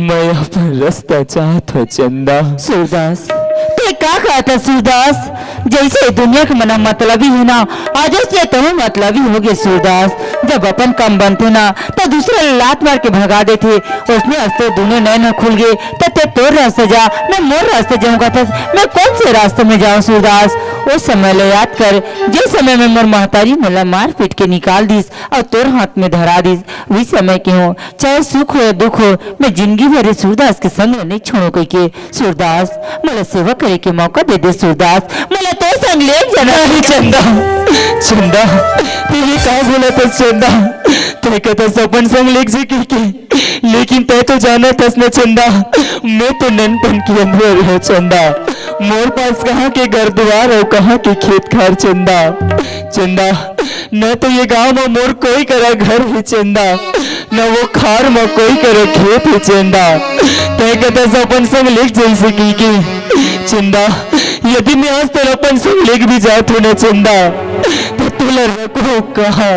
मैं अपन रास्ता चाहत हो चंदा। सूरदास, तैं का कहत हस सूरदास? जैसे ये दुनिया के मन मतलबी हे ना, आज से तहूँ मतलबी हो गे सूरदास। जब अपन काम बनथे ना, त दूसरा ला लात मार के भगा देथे। ओसने आज तोर दुनों नैन ह खुल गे, त तैं तोर रास्ता जा, मैं मोर रास्ता जाऊँ कहत हस। मैं कौन से रास्ते में जाऊँ सूरदास? ओ समय ला याद कर, जे समय में मोर महतारी मोला मार पीट के निकाल दिस अउ तोर हाथ में धरा दिस, वही समय के हूँ, चाहे सुख हो या दुख हो, मैं जिंदगी भर ये सूरदास के संग नहीं छोड़ूँ कहिके। सूरदास, मोला सेवा करे के मौका दे दे सूरदास, मोला तोर संग लेग जाना। नहीं चंदा, चंदा, तैं ये का बोलत हस चंदा? तैं कहत हस अपन संग लेग जाए कहिके, लेकिन तैं तो जानत हस ना चंदा, मैं तो ननपन के अंधवा रहेंव चंदा। मोर पास कहाँ के घर दुवार अउ कहाँ के खेत खार चंदा। चंदा, न तो ये गांव म मोर कोई करा घर हे चंदा, न वो खार म कोई करा खेत हे चंदा। तय कतस अपन संग लेग जइसे कहिके चंदा, यदि मैं आज तोला अपन संग लेग भी जात हो न चंदा, त तोला रखो कहाँ?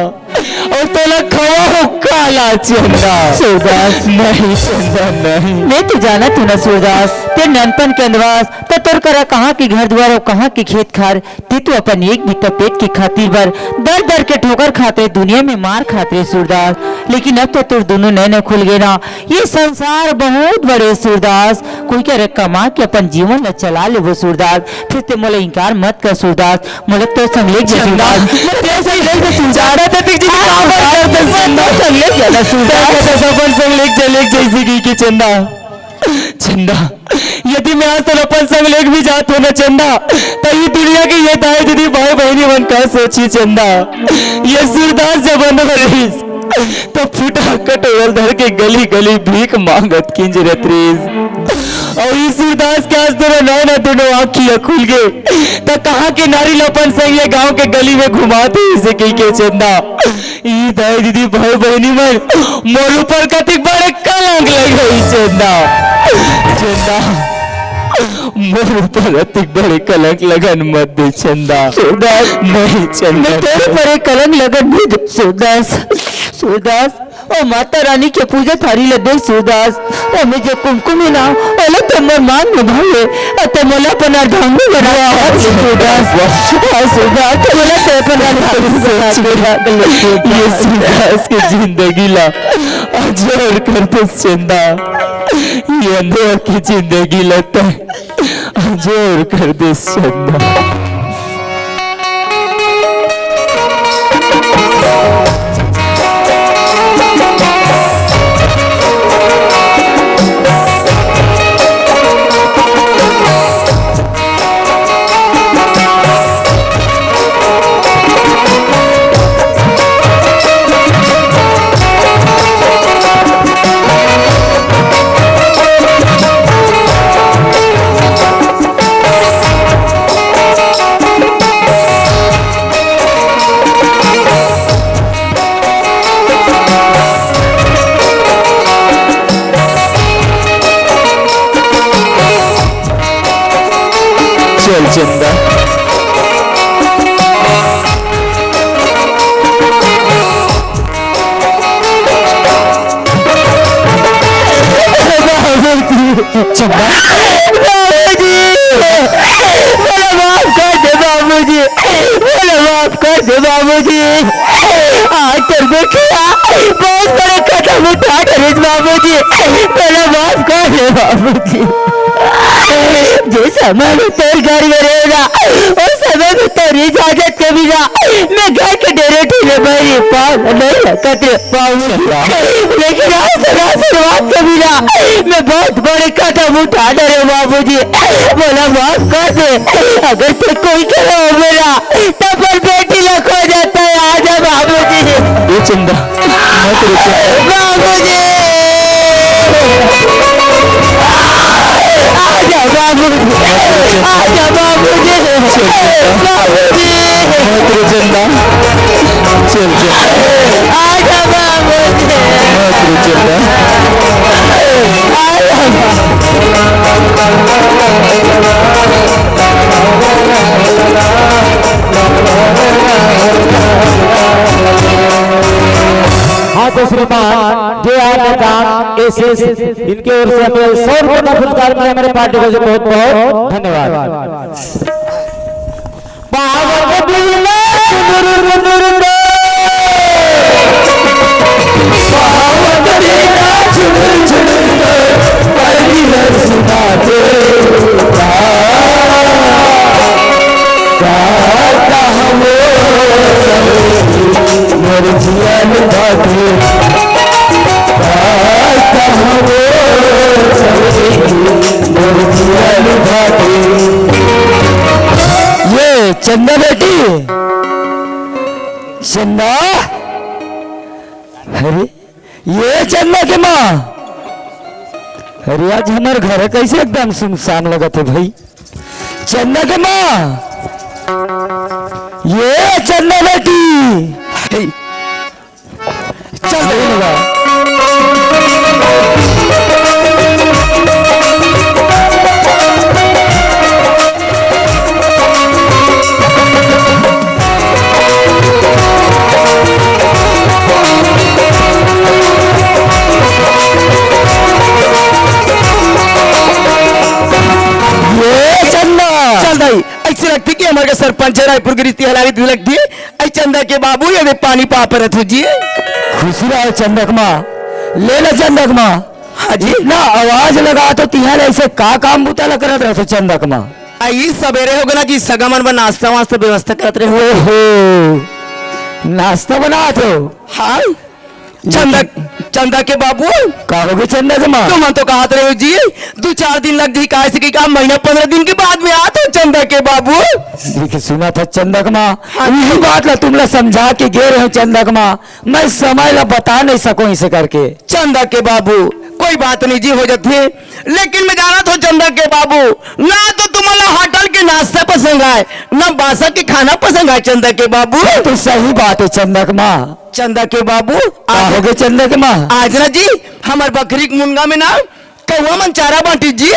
अउ तोला खवाहूं काला चंदा। सूरदास। नहीं चंदा, नहीं। मैं तो जानत हूँ ना सूरदास, तेरे ननपन के अंदवास, त तोर करा कहाँ के घर दुवार अउ कहाँ के खेत खार, ते तो अपन एक बीता पेट के खातिर बर दर दर के ठोकर खात रहे, दुनिया में मार खात रहे सूरदास। लेकिन अब तो तोर दोनों नैन खुल गए ना, ये संसार बहुत बड़े सूरदास, कोई करा कमा के अपन जीवन ला चला लेबो सूरदास, फिर ते मोला इनकार मत कर सूरदास। मोला तोर संग लेग जा चंदा। सूरदास। मोला तोर संग लेग जा सूरदास। चंदा, ते ठीक जी, हाँ, काबर सूरदास। करते मोला चंदा? तोर संग लेग जा ना सूरदास। चंदा, ते अपन संग लेग जा, लेग जइसे कहिके चंदा। चंदा, यदि मैं आज तोला अपन संग लेग भी जात हो ना चंदा, त ये दुनिया के ये दाई दीदी भाई बहिनी मन का सोची चंदा। ये सूरदास जब अंधवा रहिस, त फुटहा कटोरा ल धर के गली गली भीख मांगत किंजरत रहिस। अउ ई सूरदास के आज तोर नैन दोनों आँखी ह खुल गे, त कहाँ के नारी ल अपन संग ये गांव के गली में घुमात हे, इसे कहिके चंदा। ई दाई दीदी भाई बहिनी मन, मोर ऊपर कतिक बड़े कलंक लगाइस चंदा। चंदा, मोर ऊपर अतिक बड़े कलंक लगन मत दे चंदा। सूरदास, नहीं चंदा। मैं तोर ऊपर एक कलंक लगन नहीं दे सूरदास। सूरदास, ओ माता रानी के पूजा थारी ल देख सूरदास, ओमे जे कुमकुम हे ना, ओला तो मोर मांग में भर ले, अते मोला अपन अर्धांगिनी बना दे सूरदास। हाँ सूरदास, तो मोला तो अपन अर्धांगिनी बना दे। ये सूरदास के जिंदगी ला अजोर कर दे चंदा, ये अंधवा के जिंदगी ला तय अजोर कर दे चंदा। चल चंदा। चंदा। बाबूजी, मोला माफ कर दे बाबूजी, मोला माफ कर दे बाबूजी। आज तोर बेटिया बहुत बड़े कदम उठा डरिस बाबूजी, मोला माफ कर दे बाबूजी। जे समय में तोर घर में रहेगा, उस समय में तोर इजाजत के बिना मैं घर के डेरे ढीले भरी पाँव नहीं रखत रे बाबूजी। लेकिन आज तोर आशीर्वाद के बिना मैं बहुत बड़े कदम उठा डरे बाबूजी, मोला माफ कर दे। अगर ते कोई करा हो मेरा, तो पर बेटी ला खो जाता है। आजा बाबूजी। ए चंदा, मत रो चंदा। बाबूजी। आजा बाबूजी। आजा बाबूजी। बाबूजी। मत रो चंदा। चल चंदा। आजा बाबूजी। मत रो चंदा। आजा। हाँ, तो श्रीमान जे आर नेताम एस एस, इनके ओर से हमें सौ रुपए का पुरस्कार मिला। हमारे पार्टी को से बहुत बहुत धन्यवाद। पावन बिना चुनुर चुनुर दे। पावन बिना चुनुर चुनुर दे। परी हर सुना दे। का, का, का हम मोर जियन बाटे। ये चंदा बेटी, चंदा, अरे ये चंदा के माँ, अरे आज हमार घर कैसे एकदम सुनसान लगत हे भाई। चंदा के माँ, ये चंदा बेटी। हे, चल रही लगा। ये चंदा। चंदा ही, ऐसे लगती कि हमारे सरपंच है रायपुर गिरी तिहलारी लगती। ऐ चंदा के बाबू, ये दे पानी पा परत हो जी। खुशी रहो चंदा के माँ, ले ला चंदा के माँ। हाँ जी। ना आवाज लगा तो तिहार ऐसे का काम बुता ला करत रहते चंदा के माँ। आई सवेरे हो गना जी, सगा मन बर नाश्ता वास्ता व्यवस्था करत रहे। ओहो, नाश्ता बनात हो? हाँ। चंदा, चंदा के बाबू। का हो गए चंदा के माँ? तुमन तो कहत रहे हो जी, दू चार दिन लग जी, काहे से कि का महीना पंद्रह दिन के बाद में आत हो चंदा के बाबू। देखिए, सुना था चंदा के माँ, हाँ। यही बात ला तुम ला समझा के गे रहे हो चंदा के माँ, मैं समय ला बता नहीं सकूं इसे करके। चंदा के बाबू, कोई बात नहीं जी, हो जाती है, लेकिन मैं जाना था चंदा के बाबू, ना तो तुम्हारा होटल के नाश्ता पसंद आए, ना बासा के खाना पसंद आए चंदा के बाबू। ये तो सही बात है चंदा के माँ। चंदा के बाबू, का आज हो गए चंदा के माँ? आज ना जी, हमार बकरी के मुनगा में ना कौआ मन चारा बांटी जी।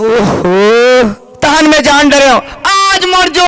ओहो। तहन मैं जान डरे हूँ, आज मोर जो